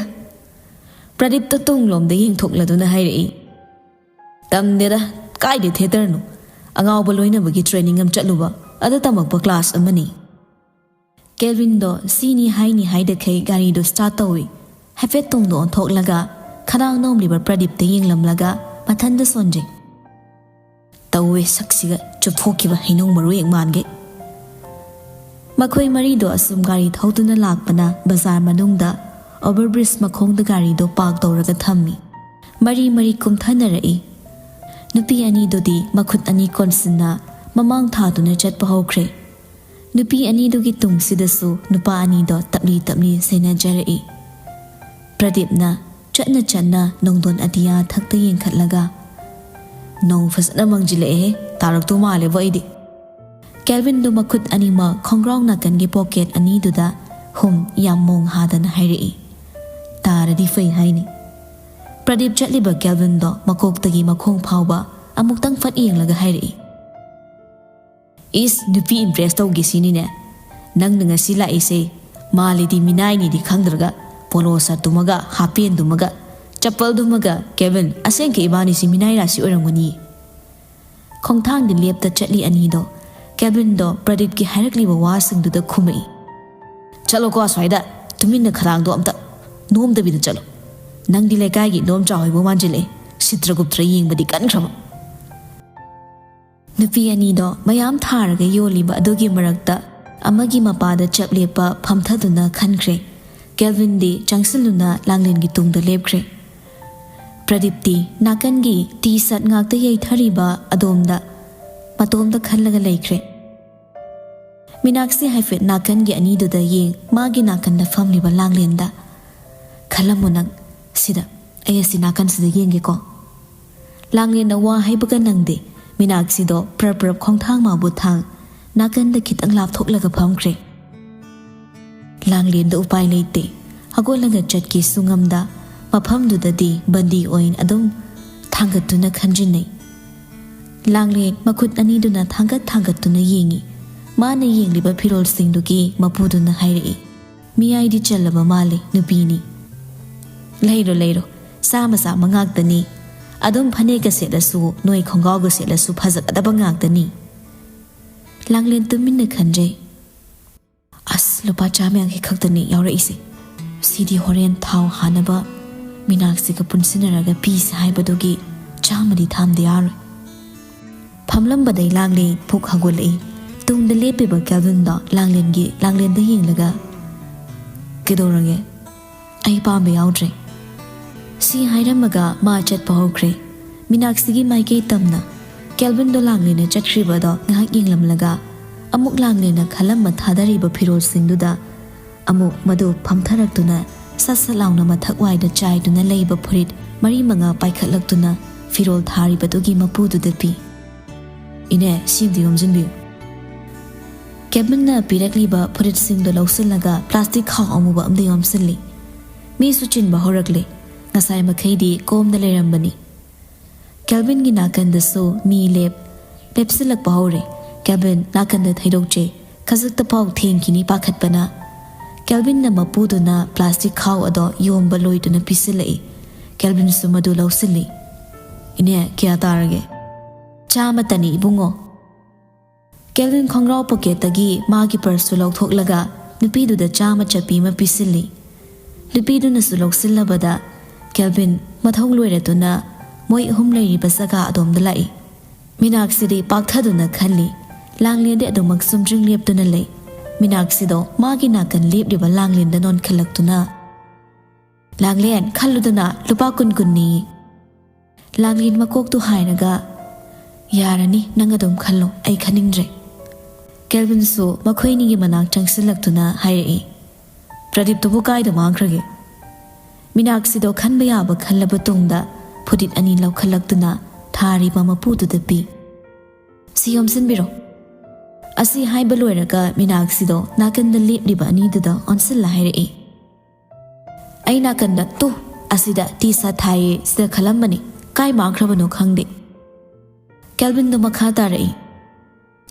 ꯄ꯭ꯔꯗꯤꯞꯇ ꯇꯨꯡꯂꯣꯝꯗ ꯌꯦꯡꯊꯣꯛꯂꯗꯨꯅ ꯍꯥꯏꯔꯛꯏ, "ꯇꯝꯗꯦꯗ, ꯀꯥꯏꯗ ꯊꯤꯌꯦꯇꯔꯅꯣ? ꯑꯉꯥꯎꯕ ꯂꯣꯏꯅꯕꯒꯤ training ꯑꯃ ꯆꯠꯂꯨꯕ, ꯑꯗ ꯇꯝꯃꯛꯄ class ꯑꯃꯅꯤ꯫" ꯀꯦꯜꯚꯤꯟꯗꯣ ꯁꯤꯅꯤ ꯍꯥꯏꯅꯤ ꯍꯥꯏꯗꯈꯩ ꯒꯥꯔꯤꯗꯣ start ꯇꯧꯏ꯫ ꯍꯥꯏꯐꯦꯠ ꯇꯨꯡꯗ ꯑꯣꯟꯊꯣꯛꯂꯒ ꯈꯗꯥꯡ ꯅꯣꯝꯂꯤꯕ ꯄ꯭ꯔꯗꯤꯞꯇ ꯌꯦꯡꯂꯝꯂꯒ ꯃꯊꯟꯗ ꯁꯣꯟꯖꯩ꯫ ꯇꯧꯋꯦ ꯁꯛꯁꯤꯒ ꯆꯨꯞꯊꯣꯛꯈꯤꯕ ꯍꯩꯅꯧ ꯃꯔꯨ ꯍꯦꯛ ꯃꯥꯟꯒꯩ꯫ ꯃꯈꯣꯏ ꯃꯔꯤꯗꯣ ꯑꯁꯨꯝ ꯒꯥꯔꯤ ꯊꯧꯗꯨꯅ ꯂꯥꯛꯄꯅ ꯕꯖꯥꯔ ꯃꯅꯨꯡꯗ overbridge ꯃꯈꯣꯡꯗ ꯒꯥꯔꯤꯗꯣ park ꯇꯧꯔꯒ ꯊꯝꯃꯤ꯫ ꯃꯔꯤ ꯃꯔꯤ ꯀꯨꯝꯊꯅꯔꯛꯏ꯫ ꯅꯨꯄꯤ ꯑꯅꯤꯗꯨꯗꯤ ꯃꯈꯨꯠ ꯑꯅꯤ ꯀꯣꯟꯁꯤꯟꯅ ꯃꯃꯥꯡ ꯊꯥꯗꯨꯅ ꯆꯠꯄ ꯍꯧꯈ꯭ꯔꯦ꯫ ꯅꯨꯄꯤ ꯑꯅꯤꯗꯨꯒꯤ ꯇꯨꯡꯁꯤꯗꯁꯨ ꯅꯨꯄꯥ ꯑꯅꯤꯗꯣ ꯇꯞꯂꯤ ꯇꯞꯂꯤ ꯁꯦꯟꯅꯖꯔꯛꯏ꯫ ꯄ꯭ꯔꯗꯤꯞꯅ ꯆꯠꯅ ꯆꯠꯅ ꯅꯣꯡꯗꯣꯟ ꯑꯇꯤꯌꯥ ꯊꯛꯇ ꯌꯦꯡꯈꯠꯂꯒ, "ꯅꯣꯡ ꯐꯖꯅ ꯃꯪꯖꯤꯜꯂꯛꯑꯦꯍꯦ, ꯇꯥꯔꯛꯇꯧ ꯃꯥꯜꯂꯦꯕꯣ ꯑꯩꯗꯤ꯫" ꯀꯦꯜꯚꯤꯟꯗꯨ ꯃꯈꯨꯠ ꯑꯅꯤꯃꯛ ꯈꯣꯡꯒ꯭ꯔꯥꯎ ꯅꯥꯀꯟꯒꯤ pocket ꯑꯅꯤꯗꯨꯗ ꯍꯨꯝ ꯌꯥꯝ ꯃꯣꯡ ꯍꯥꯗꯅ ꯍꯥꯏꯔꯛꯏ, "ꯇꯥꯔꯗꯤ ꯐꯩ ꯍꯥꯏꯅꯤ꯫" ꯄ꯭ꯔꯗꯤꯞ ꯆꯠꯂꯤꯕ ꯀꯦꯜꯚꯤꯟꯗꯣ ꯃꯀꯣꯛꯇꯒꯤ ꯃꯈꯣꯡ ꯐꯥꯎꯕ ꯑꯃꯨꯛꯇꯪ ꯐꯠ ꯌꯦꯡꯂꯒ ꯍꯥꯏꯔꯛꯏ, "ꯏꯁ, ꯅꯨꯄꯤ impress ꯇꯧꯒꯦ ꯁꯤꯅꯤꯅꯦ ꯅꯪꯅ ꯉꯁꯤ ꯂꯥꯛꯏꯁꯦ꯫ ꯃꯥꯜꯂꯤꯗꯤ ꯃꯤꯅꯥꯏꯅꯤꯗꯤ ꯈꯪꯗ꯭ꯔꯒ polo shirtꯇꯨꯃꯒ half pantꯗꯨꯃꯒ ꯆꯄꯜꯗꯨꯃꯒ꯫ ꯀꯦꯜꯚꯤꯟ, ꯑꯁꯦꯡꯀꯤ ꯏꯕꯥꯅꯤꯁꯤ ꯃꯤꯅꯥꯏ ꯔꯥꯁꯤ ꯑꯣꯏꯔꯝꯒꯅꯤ꯫" ꯈꯣꯡꯊꯥꯡꯗꯤ ꯂꯦꯞꯇ ꯆꯠꯂꯤ ꯑꯅꯤꯗꯣ꯫ ꯀꯦꯜꯚꯤꯟꯗꯣ ꯄ꯭ꯔꯗꯤꯞꯀꯤ ꯍꯥꯏꯔꯛꯂꯤꯕ ꯋꯥꯁꯤꯡꯗꯨꯗ ꯈꯨꯝꯃꯛꯏ, "ꯆꯠꯂꯣꯀꯣ ꯑꯁ꯭ꯋꯥꯏꯗ, ꯇꯨꯃꯤꯟꯅ ꯈꯗꯥꯡꯗꯣ ꯑꯝꯇ ꯅꯣꯝꯗꯕꯤꯗ ꯆꯠꯂꯣ꯫ ꯅꯪꯗꯤ ꯂꯩꯀꯥꯏꯒꯤ ꯏꯗꯣꯝꯆꯥ ꯍꯣꯏꯕꯨ ꯃꯥꯟꯁꯤꯜꯂꯛꯑꯦ, ꯁꯤꯇ꯭ꯔꯒꯨꯞꯇ꯭ꯔ ꯌꯦꯡꯕꯗꯤ ꯀꯟꯈ꯭ꯔꯕ꯫" ꯅꯨꯄꯤ ꯑꯅꯤꯗꯣ ꯃꯌꯥꯝ ꯊꯥꯔꯒ ꯌꯣꯜꯂꯤꯕ ꯑꯗꯨꯒꯤ ꯃꯔꯛꯇ ꯑꯃꯒꯤ ꯃꯄꯥꯗ ꯆꯞ ꯂꯦꯞꯄ ꯐꯝꯊꯗꯨꯅ ꯈꯟꯈ꯭ꯔꯦ꯫ ꯀꯦꯜꯚꯤꯟꯗꯤ ꯆꯪꯁꯤꯜꯂꯨꯅ ꯂꯥꯡꯂꯦꯟꯒꯤ ꯇꯨꯡꯗ ꯂꯦꯞꯈ꯭ꯔꯦ꯫ ꯄ꯭ꯔꯗꯤꯞꯇꯤ ꯅꯥꯀꯟꯒꯤ ꯇꯤ ꯁꯥꯔꯠ ꯉꯥꯛꯇ ꯌꯩꯊꯔꯤꯕ ꯑꯗꯣꯝꯗ ꯃꯇꯣꯝꯇ ꯈꯜꯂꯒ ꯂꯩꯈ꯭ꯔꯦ꯫ ꯃꯤꯅꯥꯛꯁꯤ ꯍꯥꯏꯐꯦꯠ ꯅꯥꯀꯟꯒꯤ ꯑꯅꯤꯗꯨꯗ ꯌꯦꯡ, ꯃꯥꯒꯤ ꯅꯥꯀꯟꯗ ꯐꯝꯂꯤꯕ ꯂꯥꯡꯂꯦꯟꯗ, "ꯈꯜꯂꯝꯃꯣ ꯅꯪ, ꯁꯤꯗ, ꯑꯩ ꯑꯁꯤ ꯅꯥꯀꯟꯁꯤꯗ ꯌꯦꯡꯒꯦꯀꯣ꯫" ꯂꯥꯡꯂꯦꯟꯅ ꯋꯥ ꯍꯥꯏꯕꯒ ꯅꯪꯗꯦ꯫ ꯃꯤꯅꯥꯛꯁꯤꯗꯣ ꯄ꯭ꯔꯞ ꯄ꯭ꯔꯞ ꯈꯣꯡꯊꯥꯡ ꯃꯥꯕꯨ ꯊꯥꯡ ꯅꯥꯀꯟꯗ ꯈꯤꯇꯪ ꯂꯥꯞꯊꯣꯛꯂꯒ ꯐꯝꯈ꯭ꯔꯦ꯫ ꯂꯥꯡꯂꯦꯟꯗ ꯎꯄꯥꯏ ꯂꯩꯇꯦ꯫ ꯍꯧꯒꯠꯂꯒ ꯆꯠꯀꯦꯁꯨ ꯉꯝꯗ, ꯃꯐꯝꯗꯨꯗꯗꯤ ꯕꯟꯗꯤ ꯑꯣꯏꯅ ꯑꯗꯨꯝ ꯊꯥꯡꯒꯠꯇꯨꯅ ꯈꯟꯖꯤꯟꯅꯩ꯫ ꯂꯥꯡꯂꯦꯟ ꯃꯈꯨꯠ ꯑꯅꯤꯗꯨꯅ ꯊꯥꯡꯒꯠ ꯊꯥꯡꯒꯠꯇꯨꯅ ꯌꯦꯡꯏ꯫ ꯃꯥꯅ ꯌꯦꯡꯂꯤꯕ ꯐꯤꯔꯣꯜꯁꯤꯡꯗꯨꯒꯤ ꯃꯄꯨꯗꯨꯅ ꯍꯥꯏꯔꯛꯏ, "ꯃꯤꯌꯥꯏꯗꯤ ꯆꯜꯂꯕ ꯃꯥꯜꯂꯤ, ꯅꯨꯄꯤꯅꯤ꯫ ꯂꯩꯔꯣ, ꯂꯩꯔꯣ, ꯆꯥꯝꯃ ꯆꯥꯝꯃ ꯉꯥꯛꯇꯅꯤ꯫ ꯑꯗꯨꯝ ꯐꯅꯦꯛꯀ ꯁꯦꯠꯂꯁꯨ, ꯅꯣꯏ ꯈꯣꯡꯒ꯭ꯔꯥꯎꯒ ꯁꯦꯠꯂꯁꯨ ꯐꯖꯒꯗꯕ ꯉꯥꯛꯇꯅꯤ꯫" ꯂꯥꯡꯂꯦꯟ ꯇꯨꯃꯤꯟꯅ ꯈꯟꯖꯩ꯫ "ꯑꯁ, ꯂꯨꯄꯥ ꯆꯥꯝꯃ ꯌꯥꯡꯈꯩ ꯈꯛꯇꯅꯤ ꯌꯥꯎꯔꯛꯏꯁꯦ꯫ ꯁꯤꯗꯤ ꯍꯣꯔꯦꯟ ꯊꯥꯎ ꯍꯥꯟꯅꯕ ꯃꯤꯅꯥꯛꯁꯤꯒ ꯄꯨꯟꯁꯤꯟꯅꯔꯒ ꯄꯤꯁꯦ ꯍꯥꯏꯕꯗꯨꯒꯤ ꯆꯥꯝꯃꯗꯤ ꯊꯥꯝꯗ ꯌꯥꯔꯣꯏ꯫" ꯐꯝꯂꯝꯕꯗꯩ ꯂꯥꯡꯂꯦꯟ ꯐꯨꯛ ꯍꯧꯒꯠꯂꯛꯏ꯫ ꯇꯨꯡꯗ ꯂꯦꯞꯄꯤꯕ ꯀꯦꯜꯚꯤꯟꯗꯣ ꯂꯥꯡꯂꯦꯟꯒꯤ, ꯂꯥꯡꯂꯦꯟꯗ ꯌꯦꯡꯂꯒ, "ꯀꯩꯗꯧꯔꯒꯦ? ꯑꯩ ꯄꯥꯝꯕ ꯌꯥꯎꯗ꯭ꯔꯦ꯫" ꯁꯤ ꯍꯥꯏꯔꯝꯃꯒ ꯃꯥ ꯆꯠꯄ ꯍꯧꯈ꯭ꯔꯦ꯫ ꯃꯤꯅꯥꯛꯁꯤꯒꯤ ꯃꯥꯏꯀꯩ ꯇꯝꯅ ꯀꯦꯜꯚꯤꯟꯗꯣ ꯂꯥꯡꯂꯦꯟꯅ ꯆꯠꯈ꯭ꯔꯤꯕꯗꯣ ꯉꯥꯏꯍꯥꯛ ꯌꯦꯡꯂꯝꯂꯒ, ꯑꯃꯨꯛ ꯂꯥꯡꯂꯦꯟꯅ ꯈꯜꯂꯝꯃ ꯊꯥꯗꯔꯤꯕ ꯐꯤꯔꯣꯜꯁꯤꯡꯗꯨꯗ ꯑꯃꯨꯛ ꯃꯗꯨ ꯐꯝꯊꯔꯛꯇꯨꯅ ꯁꯠ ꯁꯠ ꯂꯥꯎꯅ ꯃꯊꯛ ꯋꯥꯏꯗ ꯆꯥꯏꯗꯨꯅ ꯂꯩꯕ ꯐꯨꯔꯤꯠ ꯃꯔꯤ ꯃꯉꯥ ꯄꯥꯏꯈꯠꯂꯛꯇꯨꯅ ꯐꯤꯔꯣꯜ ꯊꯥꯔꯤꯕꯗꯨꯒꯤ ꯃꯄꯨꯗꯨꯗ ꯄꯤ꯫ "ꯏꯅꯦ, ꯁꯤ ꯑꯝꯇ ꯌꯣꯝꯁꯤꯟꯕꯤꯌꯨ꯫" ꯀꯦꯜꯚꯤꯟꯅ ꯄꯤꯔꯛꯂꯤꯕ ꯐꯨꯔꯤꯠꯁꯤꯡꯗꯣ ꯂꯧꯁꯤꯜꯂꯒ ꯄ꯭ꯂꯥꯁꯇꯤꯛ ꯈꯥꯎ ꯑꯃꯨꯕ ꯑꯝꯗ ꯌꯣꯝꯁꯤꯜꯂꯤ꯫ ꯃꯤꯁꯨ ꯆꯤꯟꯕ ꯍꯧꯔꯛꯂꯦ꯫ ꯉꯁꯥꯏ ꯃꯈꯩꯗꯤ ꯀꯣꯝꯅ ꯂꯩꯔꯝꯕꯅꯤ꯫ ꯀꯦꯜꯚꯤꯟꯒꯤ ꯅꯥꯀꯟꯗꯁꯨ ꯃꯤ ꯂꯦꯞ-, ꯂꯦꯞꯁꯤꯜꯂꯛꯄ ꯍꯧꯔꯦ꯫ ꯀꯦꯜꯚꯤꯟ ꯅꯥꯀꯟꯗ ꯊꯩꯗꯣꯛꯆꯩ꯫ ꯈꯖꯤꯛꯇ ꯐꯥꯎ ꯊꯦꯡꯈꯤꯅꯤ ꯄꯥꯈꯠꯄꯅ꯫ ꯀꯦꯜꯚꯤꯟꯅ ꯃꯄꯨꯗꯨꯅ ꯄ꯭ꯂꯥꯁꯇꯤꯛ ꯈꯥꯎ ꯑꯗꯣ ꯌꯣꯝꯕ ꯂꯣꯏꯗꯨꯅ ꯄꯤꯁꯤꯜꯂꯛꯏ꯫ ꯀꯦꯜꯚꯤꯟꯁꯨ ꯃꯗꯨ ꯂꯧꯁꯤꯜꯂꯤ꯫ "ꯏꯅꯦ, ꯀꯌꯥ ꯇꯥꯔꯒꯦ?" "ꯆꯥꯝꯃꯇꯅꯤ, ꯏꯕꯨꯡꯉꯣ꯫" ꯀꯦꯜꯚꯤꯟ ꯈꯣꯡꯒ꯭ꯔꯥꯎ ꯄꯣꯀꯦꯠꯇꯒꯤ ꯃꯥꯒꯤ ꯄꯔꯁꯁꯨ ꯂꯧꯊꯣꯛꯂꯒ ꯅꯨꯄꯤꯗꯨꯗ ꯆꯥꯝꯃ ꯆꯠꯄꯤ ꯑꯃ ꯄꯤꯁꯤꯜꯂꯤ꯫ ꯅꯨꯄꯤꯗꯨꯅꯁꯨ ꯂꯧꯁꯤꯜꯂꯕꯗ ꯀꯦꯜꯚꯤꯟ ꯃꯊꯧ ꯂꯣꯏꯔꯗꯨꯅ ꯃꯣꯏ ꯑꯍꯨꯝ ꯂꯩꯔꯤꯕ ꯖꯒꯥ ꯑꯗꯣꯝꯗ ꯂꯥꯛꯏ꯫ ꯃꯤꯅꯥꯛꯁꯤꯗꯤ ꯄꯥꯛꯊꯗꯨꯅ ꯈꯜꯂꯤ꯫ ꯂꯥꯡꯂꯦꯟꯗꯤ ꯑꯗꯨꯃꯛ ꯆꯨꯝꯗ꯭ꯔꯤꯡ ꯂꯦꯞꯇꯨꯅ ꯂꯩ꯫ ꯃꯤꯅꯥꯛꯁꯤꯗꯣ ꯃꯥꯒꯤ ꯅꯥꯀꯟ ꯂꯦꯞꯂꯤꯕ ꯂꯥꯡꯂꯦꯟꯗ ꯅꯣꯟꯈꯠꯂꯛꯇꯨꯅ, "ꯂꯥꯡꯂꯦꯟ, ꯈꯜꯂꯨꯗꯅ, ꯂꯨꯄꯥ ꯀꯨꯟ ꯀꯨꯟꯅꯤ꯫" ꯂꯥꯡꯂꯦꯟ ꯃꯀꯣꯛꯇꯨ ꯍꯥꯏꯔꯒ, "ꯌꯥꯔꯅꯤ, ꯅꯪ ꯑꯗꯨꯝ ꯈꯜꯂꯣ, ꯑꯩ ꯈꯟꯅꯤꯡꯗ꯭ꯔꯦ꯫" ꯀꯦꯜꯚꯤꯟꯁꯨ ꯃꯈꯣꯏꯅꯤꯒꯤ ꯃꯅꯥꯛ ꯆꯪꯁꯤꯜꯂꯛꯇꯨꯅ ꯍꯥꯏꯔꯛꯏ, "ꯄ꯭ꯔꯗꯤꯞꯇꯨꯕꯨ ꯀꯥꯏꯗ ꯃꯥꯡꯈ꯭ꯔꯒꯦ?" ꯃꯤꯅꯥꯛꯁꯤꯗꯣ ꯈꯟꯕ ꯌꯥꯕ ꯈꯜꯂꯕ ꯇꯨꯡꯗ ꯐꯨꯔꯤꯠ ꯑꯅꯤ ꯂꯧꯈꯠꯂꯛꯇꯨꯅ ꯊꯥꯔꯤꯕ ꯃꯄꯨꯗꯨꯗ ꯄꯤ꯫ "ꯁꯤ ꯌꯣꯝꯁꯤꯟꯕꯤꯔꯣ꯫" ꯑꯁꯤ ꯍꯥꯏꯕ ꯂꯣꯏꯔꯒ ꯃꯤꯅꯥꯛꯁꯤꯗꯣ ꯅꯥꯀꯟꯗ ꯂꯦꯞꯂꯤꯕ ꯑꯅꯤꯗꯨꯗ ꯑꯣꯟꯁꯤꯜꯂ ꯍꯥꯏꯔꯛꯏ, ꯑꯩ ꯅꯥꯀꯟꯗ, "ꯇꯨ, ꯑꯁꯤꯗ ꯇꯤ ꯁꯥꯔꯠ ꯊꯥꯏꯌꯦ, ꯁꯤꯗ ꯈꯜꯂꯝꯕꯅꯤ, ꯀꯥꯏ ꯃꯥꯡꯈ꯭ꯔꯕꯅꯣ ꯈꯪꯗꯦ"꯫ ꯀꯦꯜꯚꯤꯟꯗꯣ ꯃꯈꯥ ꯇꯥꯔꯛꯏ,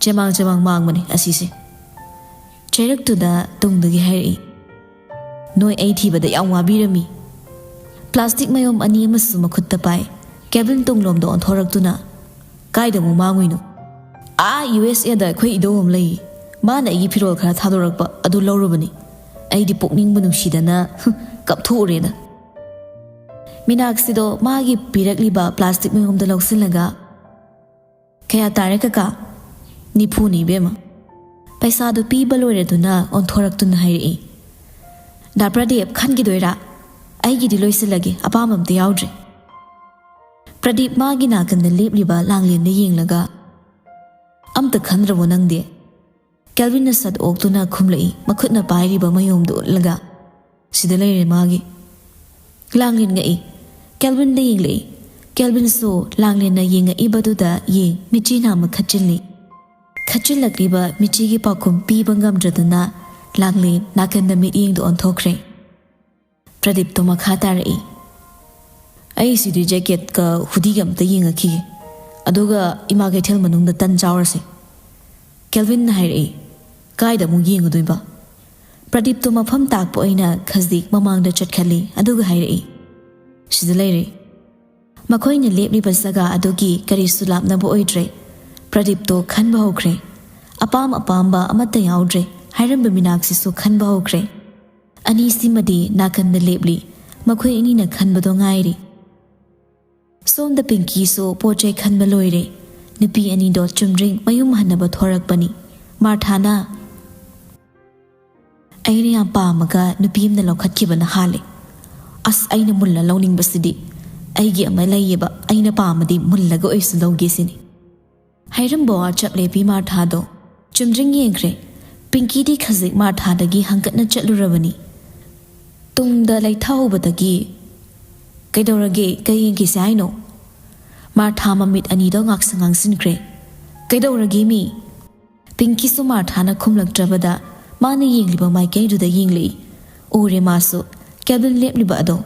"ꯆꯦꯃꯥꯡ ꯆꯦꯃꯥꯡ ꯃꯥꯡꯕꯅꯦ ꯑꯁꯤꯁꯦ"꯫ ꯆꯩꯔꯛꯇꯨꯗ ꯇꯨꯡꯗꯒꯤ ꯍꯥꯏꯔꯛꯏ, "ꯅꯣꯏ ꯑꯩ ꯊꯤꯕꯗ ꯌꯥꯝ ꯋꯥꯕꯤꯔꯝꯃꯤ"꯫ ꯄ꯭ꯂꯥꯁꯇꯤꯛ ꯃꯌꯣꯝ ꯑꯅꯤ ꯑꯃꯁꯨ ꯃꯈꯨꯠꯇ ꯄꯥꯏ꯫ ꯀꯦꯜꯚꯤꯟ ꯇꯨꯡꯂꯣꯝꯗ ꯑꯣꯟꯊꯣꯔꯛꯇꯨꯅ, "ꯀꯥꯏꯗ ꯑꯃꯨꯛ ꯃꯥꯡꯉꯨꯏꯅꯣ?" "ꯑꯥ, ꯌꯨ ꯑꯦꯁ ꯑꯦꯗ ꯑꯩꯈꯣꯏ ꯏꯙꯧ ꯑꯃ ꯂꯩꯌꯦ꯫ ꯃꯥꯅ ꯑꯩꯒꯤ ꯐꯤꯔꯣꯜ ꯈꯔ ꯊꯥꯗꯣꯔꯛꯄ ꯑꯗꯨ ꯂꯧꯔꯨꯕꯅꯤ꯫ ꯑꯩꯗꯤ ꯄꯨꯛꯅꯤꯡꯕꯨ ꯅꯨꯡꯁꯤꯗꯅ ꯀꯞꯊꯣꯛꯎꯔꯦꯗ"꯫ ꯃꯤꯅꯥꯛꯁꯤꯗꯣ ꯃꯥꯒꯤ ꯄꯤꯔꯛꯂꯤꯕ ꯄ꯭ꯂꯥꯁꯇꯤꯛ ꯃꯌꯣꯝꯗ ꯂꯧꯁꯤꯜꯂꯒ, "ꯀꯌꯥ ꯇꯥꯔꯦ ꯀꯀꯥ?" "ꯅꯤꯐꯨꯅꯤ ꯏꯕꯦꯝꯃ"꯫ ꯄꯩꯁꯥꯗꯨ ꯄꯤꯕ ꯂꯣꯏꯔꯗꯨꯅ ꯑꯣꯟꯊꯣꯔꯛꯇꯨꯅ ꯍꯥꯏꯔꯛꯏ, "ꯗꯥ ꯄ꯭ꯔꯗꯤꯞ, ꯈꯟꯈꯤꯗꯣꯏꯔꯥ? ꯑꯩꯒꯤꯗꯤ ꯂꯣꯏꯁꯤꯜꯂꯒꯦ, ꯑꯄꯥꯝꯕ ꯑꯝꯇ ꯌꯥꯎꯗ꯭ꯔꯦ"꯫ ꯄ꯭ꯔꯗꯤꯞ ꯃꯥꯒꯤ ꯅꯥꯀꯟꯗ ꯂꯦꯞꯂꯤꯕ ꯂꯥꯡꯂꯦꯟꯗ ꯌꯦꯡꯂꯒ, "ꯑꯝꯇ ꯈꯟꯗ꯭ꯔꯕꯣ ꯅꯪꯗꯤ?" ꯀꯦꯜꯚꯤꯟꯅ ꯁꯠ ꯑꯣꯛꯇꯨꯅ ꯈꯨꯝꯂꯛꯏ, ꯃꯈꯨꯠꯅ ꯄꯥꯏꯔꯤꯕ ꯃꯌꯣꯝꯗꯨ ꯎꯠꯂꯒ꯫ "ꯁꯤꯗ ꯂꯩꯔꯦ ꯃꯥꯒꯤ"꯫ ꯂꯥꯡꯂꯦꯟ ꯉꯛꯏ꯫ ꯀꯦꯜꯚꯤꯟꯗ ꯌꯦꯡꯂꯛꯏ꯫ ꯀꯦꯜꯚꯤꯟꯁꯨ ꯂꯥꯡꯂꯦꯟꯅ ꯌꯦꯡꯉꯛꯏꯕꯗꯨꯗ ꯌꯦꯡ ꯃꯤꯠꯆꯤ ꯅꯥꯝꯃ ꯈꯠꯆꯤꯜꯂꯤ꯫ ꯈꯠꯆꯤꯜꯂꯛꯂꯤꯕ ꯃꯤꯠꯆꯤꯒꯤ ꯄꯥꯎꯈꯨꯝ ꯄꯤꯕ ꯉꯝꯗ꯭ꯔꯗꯨꯅ ꯂꯥꯡꯂꯦꯟ ꯅꯥꯀꯟꯗ ꯃꯤꯠꯌꯦꯡꯗꯨ ꯑꯣꯟꯊꯣꯛꯈ꯭ꯔꯦ꯫ ꯄ꯭ꯔꯗꯤꯞꯇꯣ ꯃꯈꯥ ꯇꯥꯔꯛꯏ, "ꯑꯩ ꯁꯤꯗꯤ ꯖꯦꯀꯦꯠꯀ ꯍꯨꯗꯤꯒ ꯑꯝꯇ ꯌꯦꯡꯉꯛꯈꯤꯒꯦ, ꯑꯗꯨꯒ ꯏꯃꯥ ꯀꯩꯊꯦꯜ ꯃꯅꯨꯡꯗ ꯇꯟ ꯆꯥꯎꯔꯁꯦ"꯫ ꯀꯦꯜꯚꯤꯟꯅ ꯍꯥꯏꯔꯛꯏ, "ꯀꯥꯏꯗ ꯑꯃꯨꯛ ꯌꯦꯡꯉꯨꯗꯣꯏꯕ?" ꯄ꯭ꯔꯗꯤꯞꯇꯣ ꯃꯐꯝ ꯇꯥꯛꯄ ꯑꯣꯏꯅ ꯈꯖꯤꯛ ꯃꯃꯥꯡꯗ ꯆꯠꯈꯠꯂꯤ, ꯑꯗꯨꯒ ꯍꯥꯏꯔꯛꯏ, "ꯁꯤꯗ ꯂꯩꯔꯦ"꯫ ꯃꯈꯣꯏꯅ ꯂꯦꯞꯂꯤꯕ ꯖꯒꯥ ꯑꯗꯨꯒꯤ ꯀꯔꯤꯁꯨ ꯂꯥꯞꯅꯕ ꯑꯣꯏꯗ꯭ꯔꯦ꯫ ꯄ꯭ꯔꯗꯤꯞꯇꯣ ꯈꯟꯕ ꯍꯧꯈ꯭ꯔꯦ꯫ ꯑꯄꯥꯝ ꯑꯄꯥꯝꯕ ꯑꯃꯠꯇ ꯌꯥꯎꯗ꯭ꯔꯦ꯫ ꯍꯥꯏꯔꯝꯕ ꯃꯤꯅꯥꯛꯁꯤꯁꯨ ꯈꯟꯕ ꯍꯧꯈ꯭ꯔꯦ꯫ ꯑꯅꯤꯁꯤꯃꯗꯤ ꯅꯥꯀꯟꯗ ꯂꯦꯞꯂꯤ꯫ ꯃꯈꯣꯏ ꯑꯅꯤꯅ ꯈꯟꯕꯗꯣ ꯉꯥꯏꯔꯤ꯫ ꯁꯣꯝꯗ ꯄꯤꯡꯀꯤꯁꯨ ꯄꯣꯠ ꯆꯩ ꯈꯟꯕ ꯂꯣꯏꯔꯦ꯫ ꯅꯨꯄꯤ ꯑꯅꯤꯗꯣ ꯆꯨꯝꯗ꯭ꯔꯤꯡ ꯃꯌꯨꯝ ꯍꯟꯅꯕ ꯊꯣꯔꯛꯄꯅꯤ꯫ ꯃꯥꯔꯊꯥꯅ, "ꯑꯩꯅ ꯌꯥꯝ ꯄꯥꯝꯃꯒ ꯅꯨꯄꯤ ꯑꯃꯅ ꯂꯧꯈꯠꯈꯤꯕꯅ ꯍꯥꯜꯂꯦ꯫ ꯑꯁ, ꯑꯩꯅ ꯃꯨꯜꯂ ꯂꯧꯅꯤꯡꯕꯁꯤꯗꯤ꯫ ꯑꯩꯒꯤ ꯑꯃ ꯂꯩꯌꯦꯕ, ꯑꯩꯅ ꯄꯥꯝꯃꯗꯤ ꯃꯨꯜꯂꯒ ꯑꯣꯏꯁꯨ ꯂꯧꯒꯦ ꯁꯤꯅꯤ"꯫ ꯍꯥꯏꯔꯝꯕ ꯋꯥ ꯆꯞ ꯂꯦꯞꯄꯤ ꯃꯥꯔꯊꯥꯗꯣ꯫ ꯆꯨꯝꯗ꯭ꯔꯤꯡ ꯌꯦꯡꯈ꯭ꯔꯦ꯫ ꯄꯤꯡꯀꯤꯗꯤ ꯈꯖꯤꯛ ꯃꯥꯔꯊꯥꯗꯒꯤ ꯍꯪꯀꯠꯅ ꯆꯠꯂꯨꯔꯕꯅꯤ꯫ ꯇꯨꯡꯗ ꯂꯩꯊꯍꯧꯕꯗꯒꯤ, "ꯀꯩꯗꯧꯔꯒꯦ? ꯀꯩ ꯌꯦꯡꯈꯤꯁꯦ ꯍꯥꯏꯅꯣ?" ꯃꯥꯔꯊꯥ ꯃꯃꯤꯠ ꯑꯅꯤꯗꯣ ꯉꯥꯛꯁꯪ ꯉꯥꯡꯁꯤꯟꯈ꯭ꯔꯦ꯫ "ꯀꯩꯗꯧꯔꯒꯦ ꯃꯤ?" ꯄꯤꯡꯀꯤꯁꯨ ꯃꯥꯔꯊꯥꯅ ꯈꯨꯝꯂꯛꯇ꯭ꯔꯕꯗ ꯃꯥꯅ ꯌꯦꯡꯂꯤꯕ ꯃꯥꯏꯀꯩꯗꯨꯗ ꯌꯦꯡꯂꯛꯏ꯫ ꯎꯔꯦ ꯃꯥꯁꯨ꯫ ꯀꯦꯕꯤꯟ ꯂꯦꯞꯂꯤꯕ ꯑꯗꯣ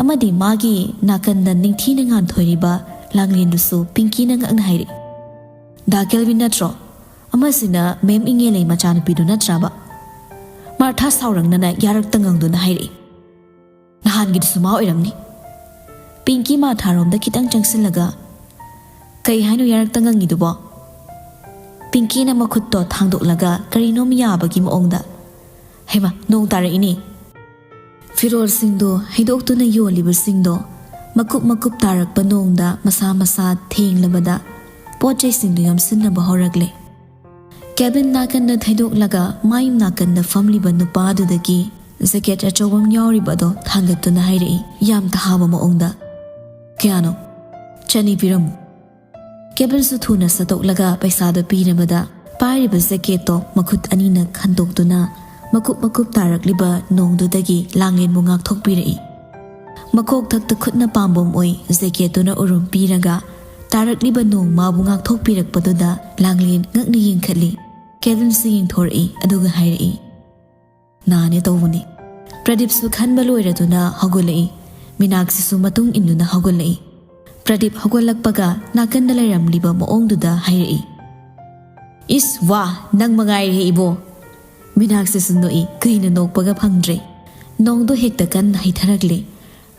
ꯑꯃꯗꯤ ꯃꯥꯒꯤ ꯅꯥꯀꯟꯗ ꯅꯤꯡꯊꯤꯅ ꯉꯥꯟꯊꯣꯏꯔꯤꯕ ꯂꯥꯡꯂꯦꯟꯗꯨꯁꯨ ꯄꯤꯡꯀꯤꯅ ꯉꯛꯅ ꯍꯥꯏꯔꯛꯏ, "ꯗꯥ ꯀꯦꯜꯕꯤꯟ ꯅꯠꯇ꯭ꯔꯣ? ꯑꯃꯁꯤꯅ ꯃꯦꯝ ꯏꯉꯦꯂꯩ ꯃꯆꯥꯅꯨꯄꯤꯗꯨ ꯅꯠꯇ꯭ꯔꯕ?" ꯃꯥꯔꯊꯥ ꯁꯥꯎꯔꯪꯅꯅ ꯌꯥꯔꯛꯇ ꯉꯪꯗꯨꯅ ꯍꯥꯏꯔꯛꯏ, "ꯅꯍꯥꯟꯒꯤꯗꯨꯁꯨ ꯃꯥ ꯑꯣꯏꯔꯝꯅꯤ꯫" ꯄꯤꯡꯀꯤ ꯃꯥꯔꯊꯥꯔꯣꯝꯗ ꯈꯤꯇꯪ ꯆꯪꯁꯤꯜꯂꯒ, "ꯀꯩ ꯍꯥꯏꯅꯣ ꯌꯥꯔꯛꯇ ꯉꯪꯉꯤꯗꯨꯕꯣ?" ꯄꯤꯡꯀꯤꯅ ꯃꯈꯨꯠꯇꯣ ꯊꯥꯡꯗꯣꯛꯂꯒ ꯀꯔꯤꯅꯣꯝ ꯌꯥꯕꯒꯤ ꯃꯑꯣꯡꯗ, "ꯍꯩꯃꯥ, ꯅꯣꯡ ꯇꯥꯔꯛꯏꯅꯦ꯫" ꯐꯤꯔꯣꯜꯁꯤꯡꯗꯣ ꯍꯩꯗꯣꯛꯇꯨꯅ ꯌꯣꯜꯂꯤꯕꯁꯤꯡꯗꯣ ꯃꯀꯨꯞ ꯃꯀꯨꯞ ꯇꯥꯔꯛꯄ ꯅꯣꯡꯗ ꯃꯁꯥ ꯃꯁꯥ ꯊꯦꯡꯂꯕꯗ ꯄꯣꯠ ꯆꯩꯁꯤꯡꯗꯨ ꯌꯣꯝꯁꯤꯟꯅꯕ ꯍꯧꯔꯛꯂꯦ꯫ ꯀꯦꯕꯤꯟ ꯅꯥꯀꯟꯗ ꯊꯩꯗꯣꯛꯂꯒ ꯃꯥꯏ ꯅꯥꯀꯟꯗ ꯐꯝꯂꯤꯕ ꯅꯨꯄꯥꯗꯨꯗꯒꯤ ꯖꯦꯀꯦꯠ ꯑꯆꯧꯕ ꯑꯃ ꯌꯥꯎꯔꯤꯕ ꯑꯗꯣ ꯊꯥꯡꯒꯠꯇꯨꯅ ꯍꯥꯏꯔꯛꯏ, ꯌꯥꯝ ꯊꯥꯕ ꯃꯑꯣꯡꯗ, "ꯀꯌꯥꯅꯣ?" "ꯆꯅꯤ ꯄꯤꯔꯝꯃꯨ꯫" ꯀꯦꯕꯤꯟꯁꯨ ꯊꯨꯅ ꯁꯠꯇꯣꯛꯂꯒ ꯄꯩꯁꯥꯗꯣ ꯄꯤꯔꯕꯗ ꯄꯥꯏꯔꯤꯕ ꯖꯦꯀꯦꯠꯇꯣ ꯃꯈꯨꯠ ꯑꯅꯤꯅ ꯈꯟꯗꯣꯛꯇꯨꯅ ꯃꯀꯨꯞ ꯃꯀꯨꯞ ꯇꯥꯔꯛꯂꯤꯕ ꯅꯣꯡꯗꯨꯗꯒꯤ ꯂꯥꯡꯂꯦꯟꯕꯨ ꯉꯥꯛꯊꯣꯛꯄꯤꯔꯛꯏ꯫ ꯃꯀꯣꯛ ꯊꯛꯇ ꯈꯨꯠꯅ ꯄꯥꯝꯕꯣꯝ ꯑꯣꯏ ꯖꯦꯀꯦꯠꯇꯨꯅ ꯎꯔꯨꯝ ꯄꯤꯔꯒ ꯇꯥꯔꯛꯂꯤꯕ ꯅꯣꯡ ꯃꯥꯕꯨ ꯉꯥꯛꯊꯣꯛꯄꯤꯔꯛꯄꯗꯨꯗ ꯂꯥꯡꯂꯦꯟ ꯉꯛꯅ ꯌꯦꯡꯈꯠꯂꯤ꯫ ꯀꯦꯕꯤꯟꯁꯨ ꯌꯦꯡꯊꯣꯔꯛꯏ, ꯑꯗꯨꯒ ꯍꯥꯏꯔꯛꯏ, "ꯅꯥꯅꯦ ꯇꯧꯕꯅꯤ꯫" ꯄ꯭ꯔꯗꯤꯞꯁꯨ ꯈꯟꯕ ꯂꯣꯏꯔꯗꯨꯅ ꯍꯧꯒꯠꯂꯛꯏ꯫ ꯃꯤꯅꯥꯛꯁꯤꯁꯨ ꯃꯇꯨꯡ ꯏꯟꯗꯨꯅ ꯍꯧꯒꯠꯂꯛꯏ꯫ ꯄ꯭ꯔꯗꯤꯞ ꯍꯧꯒꯠꯂꯛꯄꯒ ꯅꯥꯀꯟꯗ ꯂꯩꯔꯝꯂꯤꯕ ꯃꯑꯣꯡꯗꯨꯗ ꯍꯥꯏꯔꯛꯏ, "ꯏꯁ ꯋꯥ, ꯅꯪ ꯃꯉꯥꯏꯔꯦ ꯏꯕꯣ!" ꯃꯤꯅꯥꯛꯁꯤꯁꯨ ꯅꯣꯛꯏ, ꯀꯨꯏꯅ ꯅꯣꯛꯄꯒ ꯐꯪꯗ꯭ꯔꯦ꯫ ꯅꯣꯡꯗꯣ ꯍꯦꯛꯇ ꯀꯟꯅ ꯍꯩꯊꯔꯛꯂꯦ꯫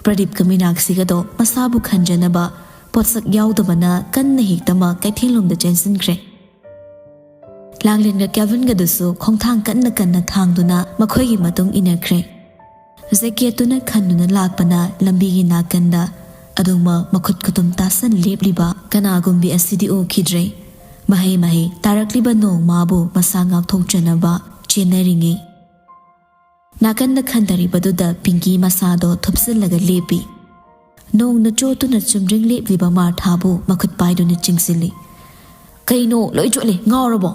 ꯄ꯭ꯔꯗꯤꯞꯀ ꯃꯤꯅꯥꯛꯁꯤꯒꯗꯣ ꯃꯁꯥꯕꯨ ꯈꯟꯖꯅꯕ ꯄꯣꯠꯁꯛ ꯌꯥꯎꯗꯕꯅ ꯀꯟꯅ ꯍꯦꯛꯇꯃꯛ ꯀꯩꯊꯦꯜꯂꯣꯝꯗ ꯆꯦꯟꯁꯤꯟꯈ꯭ꯔꯦ꯫ ꯂꯥꯡꯂꯦꯟꯒ ꯀꯦꯜꯚꯤꯟꯒꯗꯨꯁꯨ ꯈꯣꯡꯊꯥꯡ ꯀꯟꯅ ꯀꯟꯅ ꯊꯥꯡꯗꯨꯅ ꯃꯈꯣꯏꯒꯤ ꯃꯇꯨꯡ ꯏꯟꯅꯈ꯭ꯔꯦ꯫ ꯖꯦꯀꯦꯠꯇꯨꯅ ꯈꯟꯗꯨꯅ ꯂꯥꯛꯄꯅ ꯂꯝꯕꯤꯒꯤ ꯅꯥꯀꯟꯗ ꯑꯗꯨꯃꯛ ꯃꯈꯨꯠ ꯈꯨꯇꯨꯝ ꯇꯥꯁꯟ ꯂꯦꯞꯂꯤꯕ ꯀꯅꯥꯒꯨꯝꯕꯤ ꯑꯁꯤꯗꯤ ꯎꯈꯤꯗ꯭ꯔꯦ꯫ ꯃꯍꯩ ꯃꯍꯩ ꯇꯥꯔꯛꯂꯤꯕ ꯅꯣꯡ ꯃꯥꯕꯨ ꯃꯁꯥ ꯉꯥꯛꯊꯣꯛꯆꯅꯕ ꯆꯦꯟꯅꯔꯤꯉꯩ꯫ ꯅꯥꯀꯟꯗ ꯈꯟꯊꯔꯤꯕꯗꯨꯗ ꯄꯤꯡꯀꯤ ꯃꯁꯥꯗꯣ ꯊꯨꯞꯆꯤꯜꯂꯒ ꯂꯦꯞꯄꯤ꯫ ꯅꯣꯡꯅ ꯆꯣꯠꯇꯨꯅ ꯆꯨꯝꯗ꯭ꯔꯤꯡ ꯂꯦꯞꯂꯤꯕ ꯃꯥꯔꯊꯥꯕꯨ ꯃꯈꯨꯠ ꯄꯥꯏꯗꯨꯅ ꯆꯤꯡꯁꯤꯜꯂꯤ꯫ "ꯀꯩꯅꯣ, ꯂꯣꯏ ꯆꯣꯠꯂꯦ, ꯉꯥꯎꯔꯕꯣ?"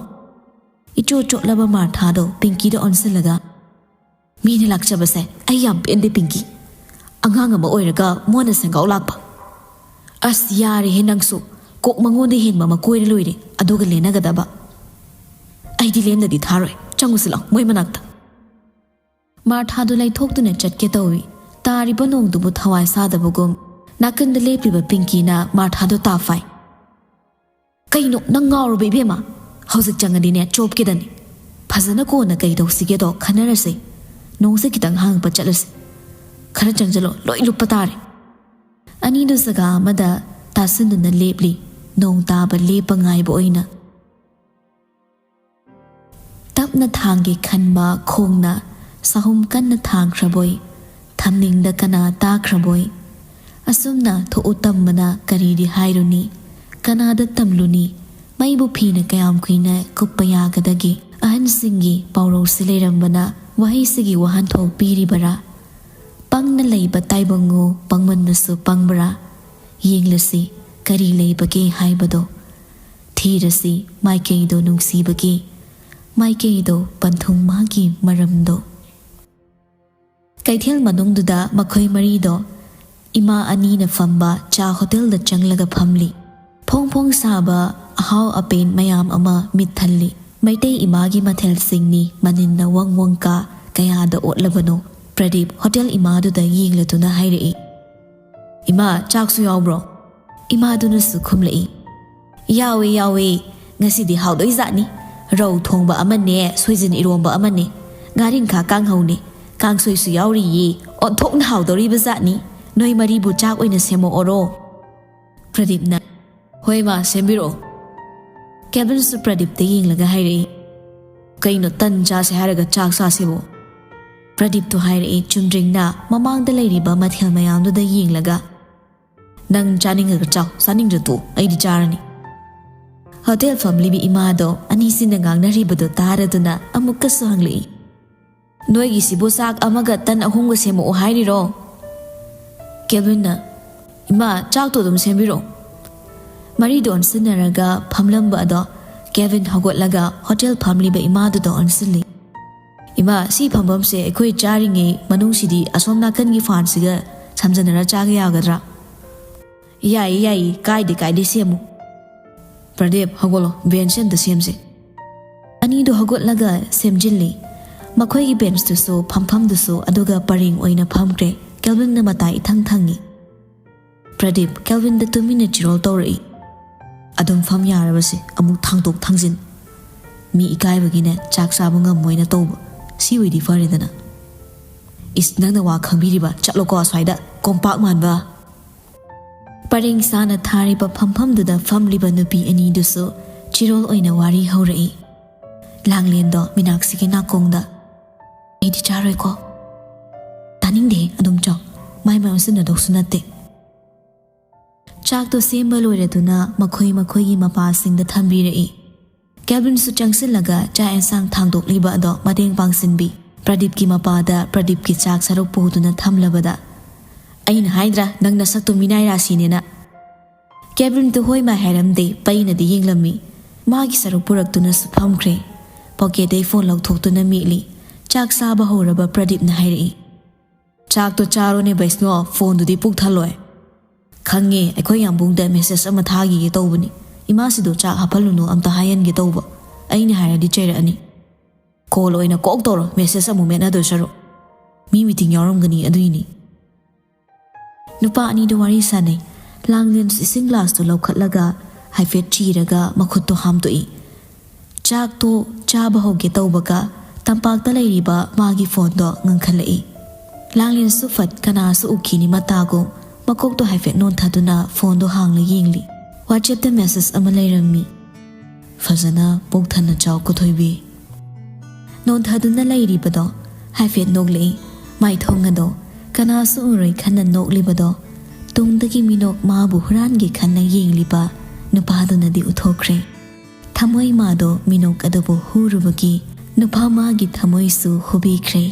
ꯏꯆꯣꯠ ꯆꯣꯠꯂꯕ ꯃꯥꯔꯊꯥꯗꯣ ꯄꯤꯡꯀꯤꯗ ꯑꯣꯟꯁꯤꯜꯂꯒ, "ꯃꯤꯅ ꯂꯥꯛꯆꯕꯁꯦ ꯑꯩ ꯌꯥꯝ ꯄꯦꯟꯗꯦ ꯄꯤꯡꯀꯤ꯫ ꯑꯉꯥꯡ ꯑꯃ ꯑꯣꯏꯔꯒ ꯃꯣꯟꯅ ꯁꯦꯡꯒꯥꯎ ꯂꯥꯛꯄ꯫ ꯑꯁ, ꯌꯥꯔꯦꯍꯦ ꯅꯪꯁꯨ꯫ ꯀꯣꯛ ꯃꯉꯣꯟꯗ ꯍꯦꯟꯕ ꯑꯃ ꯀꯣꯏꯔ ꯂꯣꯏꯔꯦ, ꯑꯗꯨꯒ ꯂꯦꯟꯅꯒꯗꯕ꯫ ꯑꯩꯗꯤ ꯂꯦꯝꯅꯗꯤ ꯊꯥꯔꯣꯏ꯫ ꯆꯪꯉꯨꯁꯤ ꯂꯥꯎ ꯃꯣꯏ ꯃꯅꯥꯛꯇ꯫" ꯃꯥꯔꯊꯥꯗꯨ ꯂꯩꯊꯣꯛꯇꯨꯅ ꯆꯠꯀꯦ ꯇꯧꯏ꯫ ꯇꯥꯔꯤꯕ ꯅꯣꯡꯗꯨꯕꯨ ꯊꯋꯥꯏ ꯁꯥꯗꯕꯒꯨꯝ ꯅꯥꯀꯟꯗ ꯂꯦꯞꯂꯤꯕ ꯄꯤꯡꯀꯤꯅ ꯃꯥꯔꯊꯥꯗꯣ ꯇꯥꯐꯥꯏ꯫ "ꯀꯩꯅꯣ ꯅꯪ ꯉꯥꯎꯔꯕ ꯏꯕꯦꯝꯃ? ꯍꯧꯖꯤꯛ ꯆꯪꯉꯗꯤꯅꯦ ꯆꯣꯞꯀꯦꯗꯅꯤ꯫ ꯐꯖꯅ ꯀꯣꯟꯅ ꯀꯩ ꯇꯧꯁꯤꯒꯦꯗꯣ ꯈꯟꯅꯔꯁꯦ꯫ ꯅꯣꯡꯁꯦ ꯈꯤꯇꯪ ꯍꯥꯡꯉꯛꯄ ꯆꯠꯂꯁꯤ꯫ ꯈꯔ ꯆꯪꯁꯤꯜꯂꯣ, ꯂꯣꯏ ꯂꯨꯞꯄ ꯇꯥꯔꯦ"꯫ ꯑꯅꯤꯗꯨ ꯖꯒꯥ ꯑꯃꯗ ꯇꯥꯁꯤꯟꯗꯨꯅ ꯂꯦꯞꯂꯤ, ꯅꯣꯡ ꯇꯥꯕ ꯂꯦꯞꯄ ꯉꯥꯏꯕ ꯑꯣꯏꯅ꯫ ꯇꯞꯅ ꯊꯥꯡꯒꯦ ꯈꯟꯕ ꯈꯣꯡꯅ ꯁꯥꯍꯨꯝ ꯀꯟꯅ ꯊꯥꯡꯈ꯭ꯔꯕꯣꯏ, ꯊꯝꯅꯤꯡꯗ ꯀꯅꯥ ꯇꯥꯈ꯭ꯔꯕꯣꯏ꯫ ꯑꯁꯨꯝꯅ ꯊꯣꯛꯎ ꯇꯝꯕꯅ ꯀꯔꯤꯗꯤ ꯍꯥꯏꯔꯨꯅꯤ, ꯀꯅꯥꯗ ꯇꯝꯂꯨꯅꯤ? ꯃꯩꯕꯨ ꯐꯤꯅ ꯀꯌꯥꯝ ꯀꯨꯏꯅ ꯀꯨꯞꯄ ꯌꯥꯒꯗꯒꯦ? ꯑꯍꯟꯁꯤꯡꯒꯤ ꯄꯥꯎꯔꯧꯁꯤ ꯂꯩꯔꯝꯕꯅ ꯋꯥꯍꯩꯁꯤꯒꯤ ꯋꯥꯍꯟꯊꯣꯛ ꯄꯤꯔꯤꯕꯔꯥ? ꯄꯪꯅ ꯂꯩꯕ ꯇꯥꯏꯕꯪꯉꯨ, ꯄꯪꯃꯟꯕꯁꯨ ꯄꯪꯕ꯭ꯔꯥ? ꯌꯦꯡꯂꯁꯤ, ꯀꯔꯤ ꯂꯩꯕꯒꯦ ꯍꯥꯏꯕꯗꯣ꯫ ꯊꯤꯔꯁꯤ, ꯃꯥꯏꯀꯩꯗꯣ ꯅꯨꯡꯁꯤꯕꯒꯤ, ꯃꯥꯏꯀꯩꯗꯣ ꯄꯟꯊꯨꯡ ꯃꯥꯒꯤ ꯃꯔꯝꯗꯣ꯫ ꯀꯩꯊꯦꯜ ꯃꯅꯨꯡꯗꯨꯗ ꯃꯈꯣꯏ ꯃꯔꯤꯗꯣ ꯏꯃꯥ ꯑꯅꯤꯅ ꯐꯝꯕ ꯆꯥ ꯍꯣꯇꯦꯜꯗ ꯆꯪꯂꯒ ꯐꯝꯂꯤ꯫ ꯐꯣꯡ ꯐꯣꯡ ꯁꯥꯕ ꯑꯍꯥꯎ ꯑꯄꯦꯟ ꯃꯌꯥꯝ ꯑꯃ ꯃꯤꯠ ꯊꯜꯂꯤ꯫ ꯃꯩꯇꯩ ꯏꯃꯥꯒꯤ ꯃꯊꯦꯜꯁꯤꯡꯅꯤ ꯃꯅꯤꯟꯅ ꯋꯪ ꯋꯪ ꯀꯥ ꯀꯌꯥꯗ ꯑꯣꯠꯂꯕꯅꯣ꯫ ꯄ꯭ꯔꯗꯤꯞ ꯍꯣꯇꯦꯜ ꯏꯃꯥꯗꯨꯗ ꯌꯦꯡꯂꯗꯨꯅ ꯍꯥꯏꯔꯛꯏ, "ꯏꯃꯥ, ꯆꯥꯛꯁꯨ ꯌꯥꯎꯕ꯭ꯔꯣ?" ꯏꯃꯥꯗꯨꯅꯁꯨ ꯈꯨꯝꯂꯛꯏ, "ꯌꯥꯎꯋꯦ, ꯌꯥꯎꯋꯦ꯫ ꯉꯁꯤꯗꯤ ꯍꯥꯎꯗꯣꯏꯖꯥꯠꯅꯤ꯫ ꯔꯧ ꯊꯣꯡꯕ ꯑꯃꯅꯦ, ꯁꯣꯏꯖꯤꯟ ꯏꯔꯣꯝꯕ ꯑꯃꯅꯦ, ꯉꯥꯔꯤꯡꯈꯥ ꯀꯥꯡꯍꯧꯅꯦ, ꯀꯥꯡꯁꯣꯏꯁꯨ ꯌꯥꯎꯔꯤꯌꯦ꯫ ꯑꯣꯟꯊꯣꯛꯅ ꯍꯥꯎꯗꯧꯔꯤꯕ ꯖꯥꯠꯅꯤ꯫ ꯅꯣꯏ ꯃꯔꯤꯕꯨ ꯆꯥꯛ ꯑꯣꯏꯅ ꯁꯦꯝꯃꯛꯑꯣꯔꯣ?" ꯄ꯭ꯔꯗꯤꯞꯅ, "ꯍꯣꯏ ꯃꯥ, ꯁꯦꯝꯕꯤꯔꯛꯑꯣ"꯫ ꯀꯦꯕꯤꯟꯁꯨ ꯄ꯭ꯔꯗꯤꯞꯇ ꯌꯦꯡꯂꯒ ꯍꯥꯏꯔꯛꯏ, "ꯀꯩꯅꯣ, ꯇꯟ ꯆꯥꯁꯦ ꯍꯥꯏꯔꯒ ꯆꯥꯛ ꯆꯥꯁꯤꯕꯣ?" ꯄ꯭ꯔꯗꯤꯞꯇꯣ ꯍꯥꯏꯔꯛꯏ ꯆꯨꯝꯗ꯭ꯔꯤꯡꯅ ꯃꯃꯥꯡꯗ ꯂꯩꯔꯤꯕ ꯃꯊꯦꯜ ꯃꯌꯥꯝꯗꯨꯗ ꯌꯦꯡꯂꯒ꯫ "ꯅꯪ ꯆꯥꯅꯤꯡꯉꯒ ꯆꯥꯎ, ꯆꯥꯅꯤꯡꯗ꯭ꯔ ꯇꯣꯛ, ꯑꯩꯗꯤ ꯆꯥꯔꯅꯤ"꯫ ꯍꯣꯇꯦꯜ ꯐꯝꯂꯤꯕꯤ ꯏꯃꯥꯗꯣ ꯑꯅꯤꯁꯤꯅ ꯉꯥꯡꯅꯔꯤꯕꯗꯣ ꯇꯥꯔꯗꯨꯅ ꯑꯃꯨꯛꯀꯁꯨ ꯍꯪꯂꯛꯏ, "ꯅꯣꯏꯒꯤꯁꯤꯕꯨ ꯆꯥꯛ ꯑꯃꯒ ꯇꯟ ꯑꯍꯨꯝꯒ ꯁꯦꯝꯃꯛꯑꯣ ꯍꯥꯏꯔꯤꯔꯣ?" ꯀꯦꯕꯤꯟꯅ, "ꯏꯃꯥ, ꯆꯥꯛꯇꯣ ꯑꯗꯨꯝ ꯁꯦꯝꯕꯤꯔꯛꯑꯣ"꯫ ꯃꯔꯤꯗꯣ ꯑꯣꯟꯁꯤꯟꯅꯔꯒ ꯐꯝꯂꯝꯕ ꯑꯗꯣ ꯀꯦꯕꯤꯟ ꯍꯧꯒꯠꯂꯒ ꯍꯣꯇꯦꯜ ꯐꯝꯂꯤꯕ ꯏꯃꯥꯗꯨꯗ ꯑꯣꯟꯁꯤꯜꯂꯤ꯫ "ꯏꯃꯥ, ꯁꯤ ꯐꯝꯐꯝꯁꯦ ꯑꯩꯈꯣꯏ ꯆꯥꯔꯤꯉꯩ ꯃꯅꯨꯡꯁꯤꯗꯤ ꯑꯁꯣꯝ ꯅꯥꯀꯟꯒꯤ ꯐꯥꯟꯁꯤꯒ ꯁꯝꯖꯟꯅꯔ ꯆꯥꯒꯦ ꯌꯥꯒꯗ꯭ꯔꯥ?" "ꯌꯥꯏꯌꯦ, ꯌꯥꯏꯌꯦ, ꯀꯥꯏꯗꯦ, ꯀꯥꯏꯗꯦ, ꯁꯦꯝꯃꯨ"꯫ "ꯄ꯭ꯔꯗꯤꯞ, ꯍꯧꯒꯠꯂꯣ, ꯕꯦꯟꯁ ꯑꯝꯇ ꯁꯦꯝꯁꯦ"꯫ ꯑꯅꯤꯗꯨ ꯍꯧꯒꯠꯂꯒ ꯁꯦꯝꯖꯤꯜꯂꯤ꯫ ꯃꯈꯣꯏꯒꯤ ꯕꯦꯟꯁꯇꯨꯁꯨ, ꯐꯝꯐꯝꯗꯨꯁꯨ ꯑꯗꯨꯒ ꯄꯔꯦꯡ ꯑꯣꯏꯅ ꯐꯝꯈ꯭ꯔꯦ꯫ ꯀꯦꯜꯚꯤꯟꯅ ꯃꯇꯥꯏ ꯏꯊꯪ ꯊꯪꯉꯤ꯫ ꯄ꯭ꯔꯗꯤꯞ ꯀꯦꯜꯚꯤꯟꯗ ꯇꯨꯃꯤꯟꯅ ꯆꯤꯔꯣꯜ ꯇꯧꯔꯛꯏ꯫ "ꯑꯗꯨꯝ ꯐꯝ ꯌꯥꯔꯕꯁꯦ, ꯑꯃꯨꯛ ꯊꯥꯡꯗꯣꯛ ꯊꯥꯡꯖꯤꯟ꯫ ꯃꯤ ꯏꯀꯥꯏꯕꯒꯤꯅꯦ ꯆꯥꯛ ꯆꯥꯕ ꯉꯝꯃꯣꯏꯅ ꯇꯧꯕ꯫ ꯁꯤꯋꯤꯗꯤ ꯐꯔꯦꯗꯅ꯫" "ꯏꯁ, ꯅꯪꯅ ꯋꯥ ꯈꯪꯕꯤꯔꯤꯕ? ꯆꯠꯂꯣꯀꯣ ꯑꯁ꯭ꯋꯥꯏꯗ, ꯀꯣꯝꯄꯥꯛ ꯃꯥꯟꯕ!" ꯄꯔꯦꯡ ꯁꯥꯅ ꯊꯥꯔꯤꯕ ꯐꯝꯐꯝꯗꯨꯗ ꯐꯝꯂꯤꯕ ꯅꯨꯄꯤ ꯑꯅꯤꯗꯨꯁꯨ ꯆꯤꯔꯣꯜ ꯑꯣꯏꯅ ꯋꯥꯔꯤ ꯍꯧꯔꯛꯏ꯫ ꯂꯥꯡꯂꯦꯟꯗꯣ ꯃꯤꯅꯥꯛꯁꯤꯒꯤ ꯅꯥꯀꯣꯡꯗ, "ꯑꯩꯗꯤ ꯆꯥꯔꯣꯏꯀꯣ꯫" "ꯇꯥꯅꯤꯡꯗꯦ, ꯑꯗꯨꯝ ꯆꯥꯎ꯫ ꯃꯥꯏ ꯃꯥꯏ ꯑꯣꯟꯁꯤꯟꯅꯗꯧꯁꯨ ꯅꯠꯇꯦ꯫" ꯆꯥꯛꯇꯣ ꯁꯦꯝꯕ ꯂꯣꯏꯔꯗꯨꯅ ꯃꯈꯣꯏ ꯃꯈꯣꯏꯒꯤ ꯃꯄꯥꯁꯤꯡꯗ ꯊꯝꯕꯤꯔꯛꯏ꯫ ꯀꯦꯜꯚꯤꯟꯁꯨ ꯆꯪꯁꯤꯜꯂꯒ ꯆꯥꯛ ꯑꯦꯟꯁꯥꯡ ꯊꯥꯡꯗꯣꯛꯂꯤꯕ ꯑꯗꯣ ꯃꯇꯦꯡ ꯄꯥꯡꯁꯤꯟꯕꯤ꯫ ꯄ꯭ꯔꯗꯤꯞꯀꯤ ꯃꯄꯥꯗ ꯄ꯭ꯔꯗꯤꯞꯀꯤ ꯆꯥꯛ ꯁꯔꯨꯛ ꯄꯨꯗꯨꯅ ꯊꯝꯂꯕꯗ, "ꯑꯩꯅ ꯍꯥꯏꯗ꯭ꯔꯥ, ꯅꯪ ꯅꯁꯛꯇꯨ ꯃꯤꯅꯥꯏ ꯔꯥꯁꯤꯅꯦꯅ?" ꯀꯦꯜꯚꯤꯟꯗꯨ ꯍꯣꯏ ꯃꯥꯏ ꯍꯥꯏꯔꯝꯗꯦ, ꯄꯩꯅꯗꯤ ꯌꯦꯡꯂꯝꯃꯤ꯫ ꯃꯥꯒꯤ ꯁꯔꯨꯛ ꯄꯨꯔꯛꯇꯨꯅꯁꯨ ꯐꯝꯈ꯭ꯔꯦ꯫ ꯄꯣꯀꯦꯠꯇꯩ ꯐꯣꯟ ꯂꯧꯊꯣꯛꯇꯨꯅ ꯃꯦꯠꯂꯤ꯫ ꯆꯥꯛ ꯆꯥꯕ ꯍꯧꯔꯕ ꯄ꯭ꯔꯗꯤꯞꯅ ꯍꯥꯏꯔꯛꯏ, "ꯆꯥꯛꯇꯣ ꯆꯥꯔꯣꯅꯦ ꯕꯩꯁꯅꯣ, ꯐꯣꯟꯗꯨꯗꯤ ꯄꯨꯛ ꯊꯜꯂꯣꯏ꯫" "ꯈꯪꯉꯦ, ꯑꯩꯈꯣꯏ ꯌꯥꯝꯕꯨꯡꯗ ꯃꯦꯁꯦꯖ ꯑꯃ ꯊꯥꯈꯤꯒꯦ ꯇꯧꯕꯅꯤ꯫ ꯏꯃꯥꯁꯤꯗꯣ ꯆꯥꯛ ꯍꯥꯞꯍꯜꯂꯨꯅꯨ ꯑꯝꯇ ꯍꯥꯏꯍꯟꯒꯦ ꯇꯧꯕ꯫ ꯑꯩꯅ ꯍꯥꯏꯔꯗꯤ ꯆꯩꯔꯛꯑꯅꯤ꯫ ꯀꯣꯜ ꯑꯣꯏꯅ ꯀꯣꯛ ꯇꯧꯔꯣ, ꯃꯦꯁꯦꯖ ꯑꯃꯨꯛ ꯃꯦꯠꯅꯗꯣꯏ ꯁꯔꯨꯛ꯫ ꯃꯤ ꯃꯤꯇꯤꯡ ꯌꯥꯎꯔꯝꯒꯅꯤ ꯑꯗꯨꯏꯅꯤ꯫" ꯅꯨꯄꯥ ꯑꯅꯤꯗꯨ ꯋꯥꯔꯤ ꯁꯥꯟꯅꯩ꯫ ꯂꯥꯡꯂꯦꯟꯁꯨ ꯏꯁꯤꯡ ꯒ꯭ꯂꯥꯁꯇꯨ ꯂꯧꯈꯠꯂꯒ ꯍꯥꯏꯐꯦꯠ ꯆꯤꯔꯒ ꯃꯈꯨꯠꯇꯣ ꯍꯥꯝꯗꯣꯛꯏ꯫ ꯆꯥꯛꯇꯣ ꯆꯥꯕ ꯍꯧꯒꯦ ꯇꯧꯕꯒ ꯇꯝꯄꯥꯛꯇ ꯂꯩꯔꯤꯕ ꯃꯥꯒꯤ ꯐꯣꯟꯗꯣ ꯉꯪꯈꯠꯂꯛꯏ꯫ ꯂꯥꯡꯂꯦꯟꯁꯨ ꯐꯠ ꯀꯅꯥꯁꯨ ꯎꯈꯤꯅꯤ ꯃꯇꯥꯒꯨꯝ ꯃꯀꯣꯛꯇꯣ ꯍꯥꯏꯐꯦꯠ ꯅꯣꯟꯊꯗꯨꯅ ꯐꯣꯟꯗꯣ ꯍꯥꯡꯂ ꯌꯦꯡꯂꯤ꯫ WhatsAppꯇ ꯃꯦꯁꯦꯖ ꯑꯃ ꯂꯩꯔꯝꯃꯤ꯫ "ꯐꯖꯅ ꯄꯨꯛ ꯊꯟꯅ ꯆꯥꯎ ꯀꯨꯊꯣꯏꯕꯤ꯫" ꯅꯣꯟꯊꯗꯨꯅ ꯂꯩꯔꯤꯕꯗꯣ ꯍꯥꯏꯐꯦꯠ ꯅꯣꯛꯂꯛꯏ꯫ ꯃꯥꯏꯊꯣꯡ ꯑꯗꯣ ꯀꯅꯥꯁꯨ ꯎꯔꯣꯏ ꯈꯟꯅ ꯅꯣꯛꯂꯤꯕꯗꯣ ꯇꯨꯡꯗꯒꯤ ꯃꯤꯅꯣꯛ ꯃꯥꯕꯨ ꯍꯨꯔꯥꯟꯒꯦ ꯈꯟꯅ ꯌꯦꯡꯂꯤꯕ ꯅꯨꯄꯥꯗꯨꯅꯗꯤ ꯎꯊꯣꯛꯈ꯭ꯔꯦ꯫ ꯊꯃꯣꯏ ꯃꯥꯗꯣ ꯃꯤꯅꯣꯛ ꯑꯗꯨꯕꯨ ꯍꯨꯔꯨꯕꯒꯤ ꯅꯨꯄꯥ ꯃꯥꯒꯤ ꯊꯃꯣꯏꯁꯨ ꯍꯨꯕꯤꯈ꯭ꯔꯦ꯫